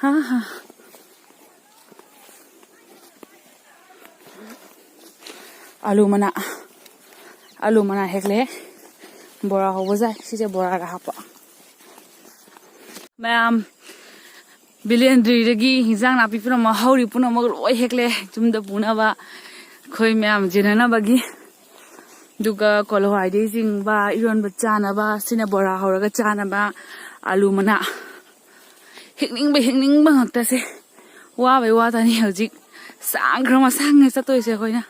ꯍꯥ, ꯍꯥ꯫ ꯑꯥꯂꯨ ꯃꯅꯥ, ꯑꯥꯂꯨ ꯃꯅꯥ ꯍꯦꯛꯂꯦ꯫ ꯕꯣꯔꯥ ꯍꯧꯕ ꯌꯥꯏ꯫ ꯁꯤꯁꯦ ꯕꯣꯔꯥꯗ ꯍꯥꯞꯄ꯫ ꯃꯌꯥꯝ, ꯕꯤꯂꯦꯟꯗ꯭ꯔꯤꯗꯒꯤ ꯍꯤꯟꯖꯥꯡ ꯅꯥꯄꯤ ꯄꯨꯝꯅꯃꯛ, ꯍꯧꯔꯤ ꯄꯨꯝꯅꯃꯛ ꯂꯣꯏ ꯍꯦꯛꯂꯦ ꯌꯨꯝꯗ ꯄꯨꯅꯕ, ꯑꯩꯈꯣꯏ ꯃꯌꯥꯝ ꯆꯦꯟꯅꯅꯕꯒꯤ꯫ ꯑꯗꯨꯒ ꯀꯣꯂꯣ ꯍꯋꯥꯏꯗꯒꯤ ꯆꯤꯡꯕ ꯏꯔꯣꯟꯕ ꯆꯥꯅꯕ, ꯁꯤꯅ ꯕꯣꯔꯥ ꯍꯧꯔꯒ ꯆꯥꯅꯕ꯫ ꯑꯥꯂꯨ ꯃꯅꯥ꯫ ꯍꯦꯛꯅꯤꯡꯕ, ꯍꯦꯛꯅꯤꯡꯕ ꯉꯥꯛꯇꯁꯦ꯫ ꯋꯥꯕꯩ ꯋꯥꯇꯅꯤ ꯍꯧꯖꯤꯛ꯫ ꯁꯥꯡꯈ꯭ꯔ ꯃꯁꯥꯡꯅꯦ ꯆꯠꯇꯣꯏꯁꯦ ꯑꯩꯈꯣꯏꯅ꯫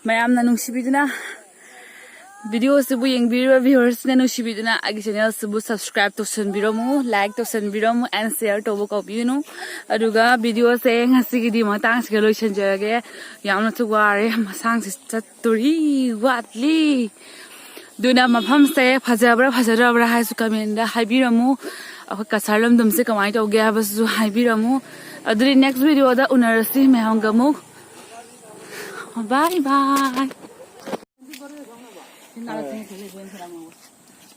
ꯃꯌꯥꯝꯅ ꯅꯨꯡꯁꯤꯕꯤꯗꯨꯅ, video ꯁꯤꯕꯨ ꯌꯦꯡꯕꯤꯔꯤꯕ viewer ꯁꯤꯡꯅ ꯅꯨꯡꯁꯤꯕꯤꯗꯨꯅ ꯑꯩꯒꯤ channel ꯁꯤꯕꯨ subscribe ꯇꯧꯁꯟꯕꯤꯔꯝꯃꯨ, like ꯇꯧꯁꯟꯕꯤꯔꯝꯃꯨ, and share ꯇꯧꯕ ꯀꯥꯎꯕꯤꯒꯅꯨ꯫ ꯑꯗꯨꯒ video ꯁꯦ ꯉꯁꯤꯒꯤꯗꯤ ꯃꯇꯥꯡꯁꯤꯒ ꯂꯣꯏꯁꯤꯟꯖꯔꯒꯦ꯫ ꯌꯥꯝꯅꯁꯨ ꯋꯥꯔꯦ, ꯃꯁꯥꯡꯁꯤ ꯆꯠꯇꯣꯔꯤ, ꯋꯥꯠꯂꯤ꯫ ꯑꯗꯨꯅ ꯃꯐꯝꯁꯦ ꯐꯖꯕ꯭ꯔꯥ ꯐꯖꯗꯕ꯭ꯔꯥ ꯍꯥꯏꯁꯨ comment ꯇ ꯍꯥꯏꯕꯤꯔꯝꯃꯨ꯫ ꯑꯩꯈꯣꯏ ꯀꯁꯥꯔ ꯂꯝꯗꯝꯁꯦ ꯀꯃꯥꯏꯅ ꯇꯧꯒꯦ ꯍꯥꯏꯕꯁꯤꯁꯨ ꯍꯥꯏꯕꯤꯔꯝꯃꯨ꯫ ꯑꯗꯨꯗꯤ next video ꯗ ꯎꯅꯔꯁꯤ ꯃꯌꯥꯝꯒ ꯑꯃꯨꯛ꯫ Bye bye꯫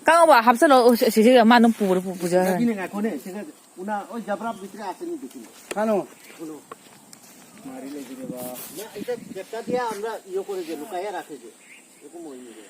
ꯀꯥꯡꯉꯧꯕ ꯍꯥꯞꯆꯜꯂꯣ꯫ ꯑꯣ, ꯁꯤ-, ꯁꯤꯁꯦ ꯃꯥ ꯑꯗꯨꯝ ꯄꯨꯔ ꯄꯨ-, ꯄꯨꯖꯔꯅꯤ꯫ ꯉꯥꯏꯈꯣꯅꯦ, ꯉꯥꯏꯈꯣꯅꯦ꯫ ꯁꯤꯒ ꯎꯅꯥ, ꯑꯣꯏ, ꯖꯕ꯭ꯔꯥ ꯚꯤꯇ꯭ꯔꯤ ꯑꯥꯁꯦ ꯅꯤ ꯗꯨꯀꯤꯅꯦ꯫ ꯀꯥꯅꯣ? ꯀꯩꯅꯣ? ꯃꯥꯔꯤ ꯂꯩꯕꯤꯔꯦꯕ꯫ ꯅ, ꯏꯇ, ꯄꯦꯞꯇꯥꯗꯤꯌꯥ ꯑꯃꯅ ꯏꯌꯣ ꯀꯣꯔꯦ ꯖꯦ, ꯂꯨꯀꯥ ꯌꯥ ꯔꯥꯈꯦ ꯖꯦ꯫ ꯏꯌꯣ ꯀꯣ ꯃꯣꯏ ꯅꯤꯒꯦ꯫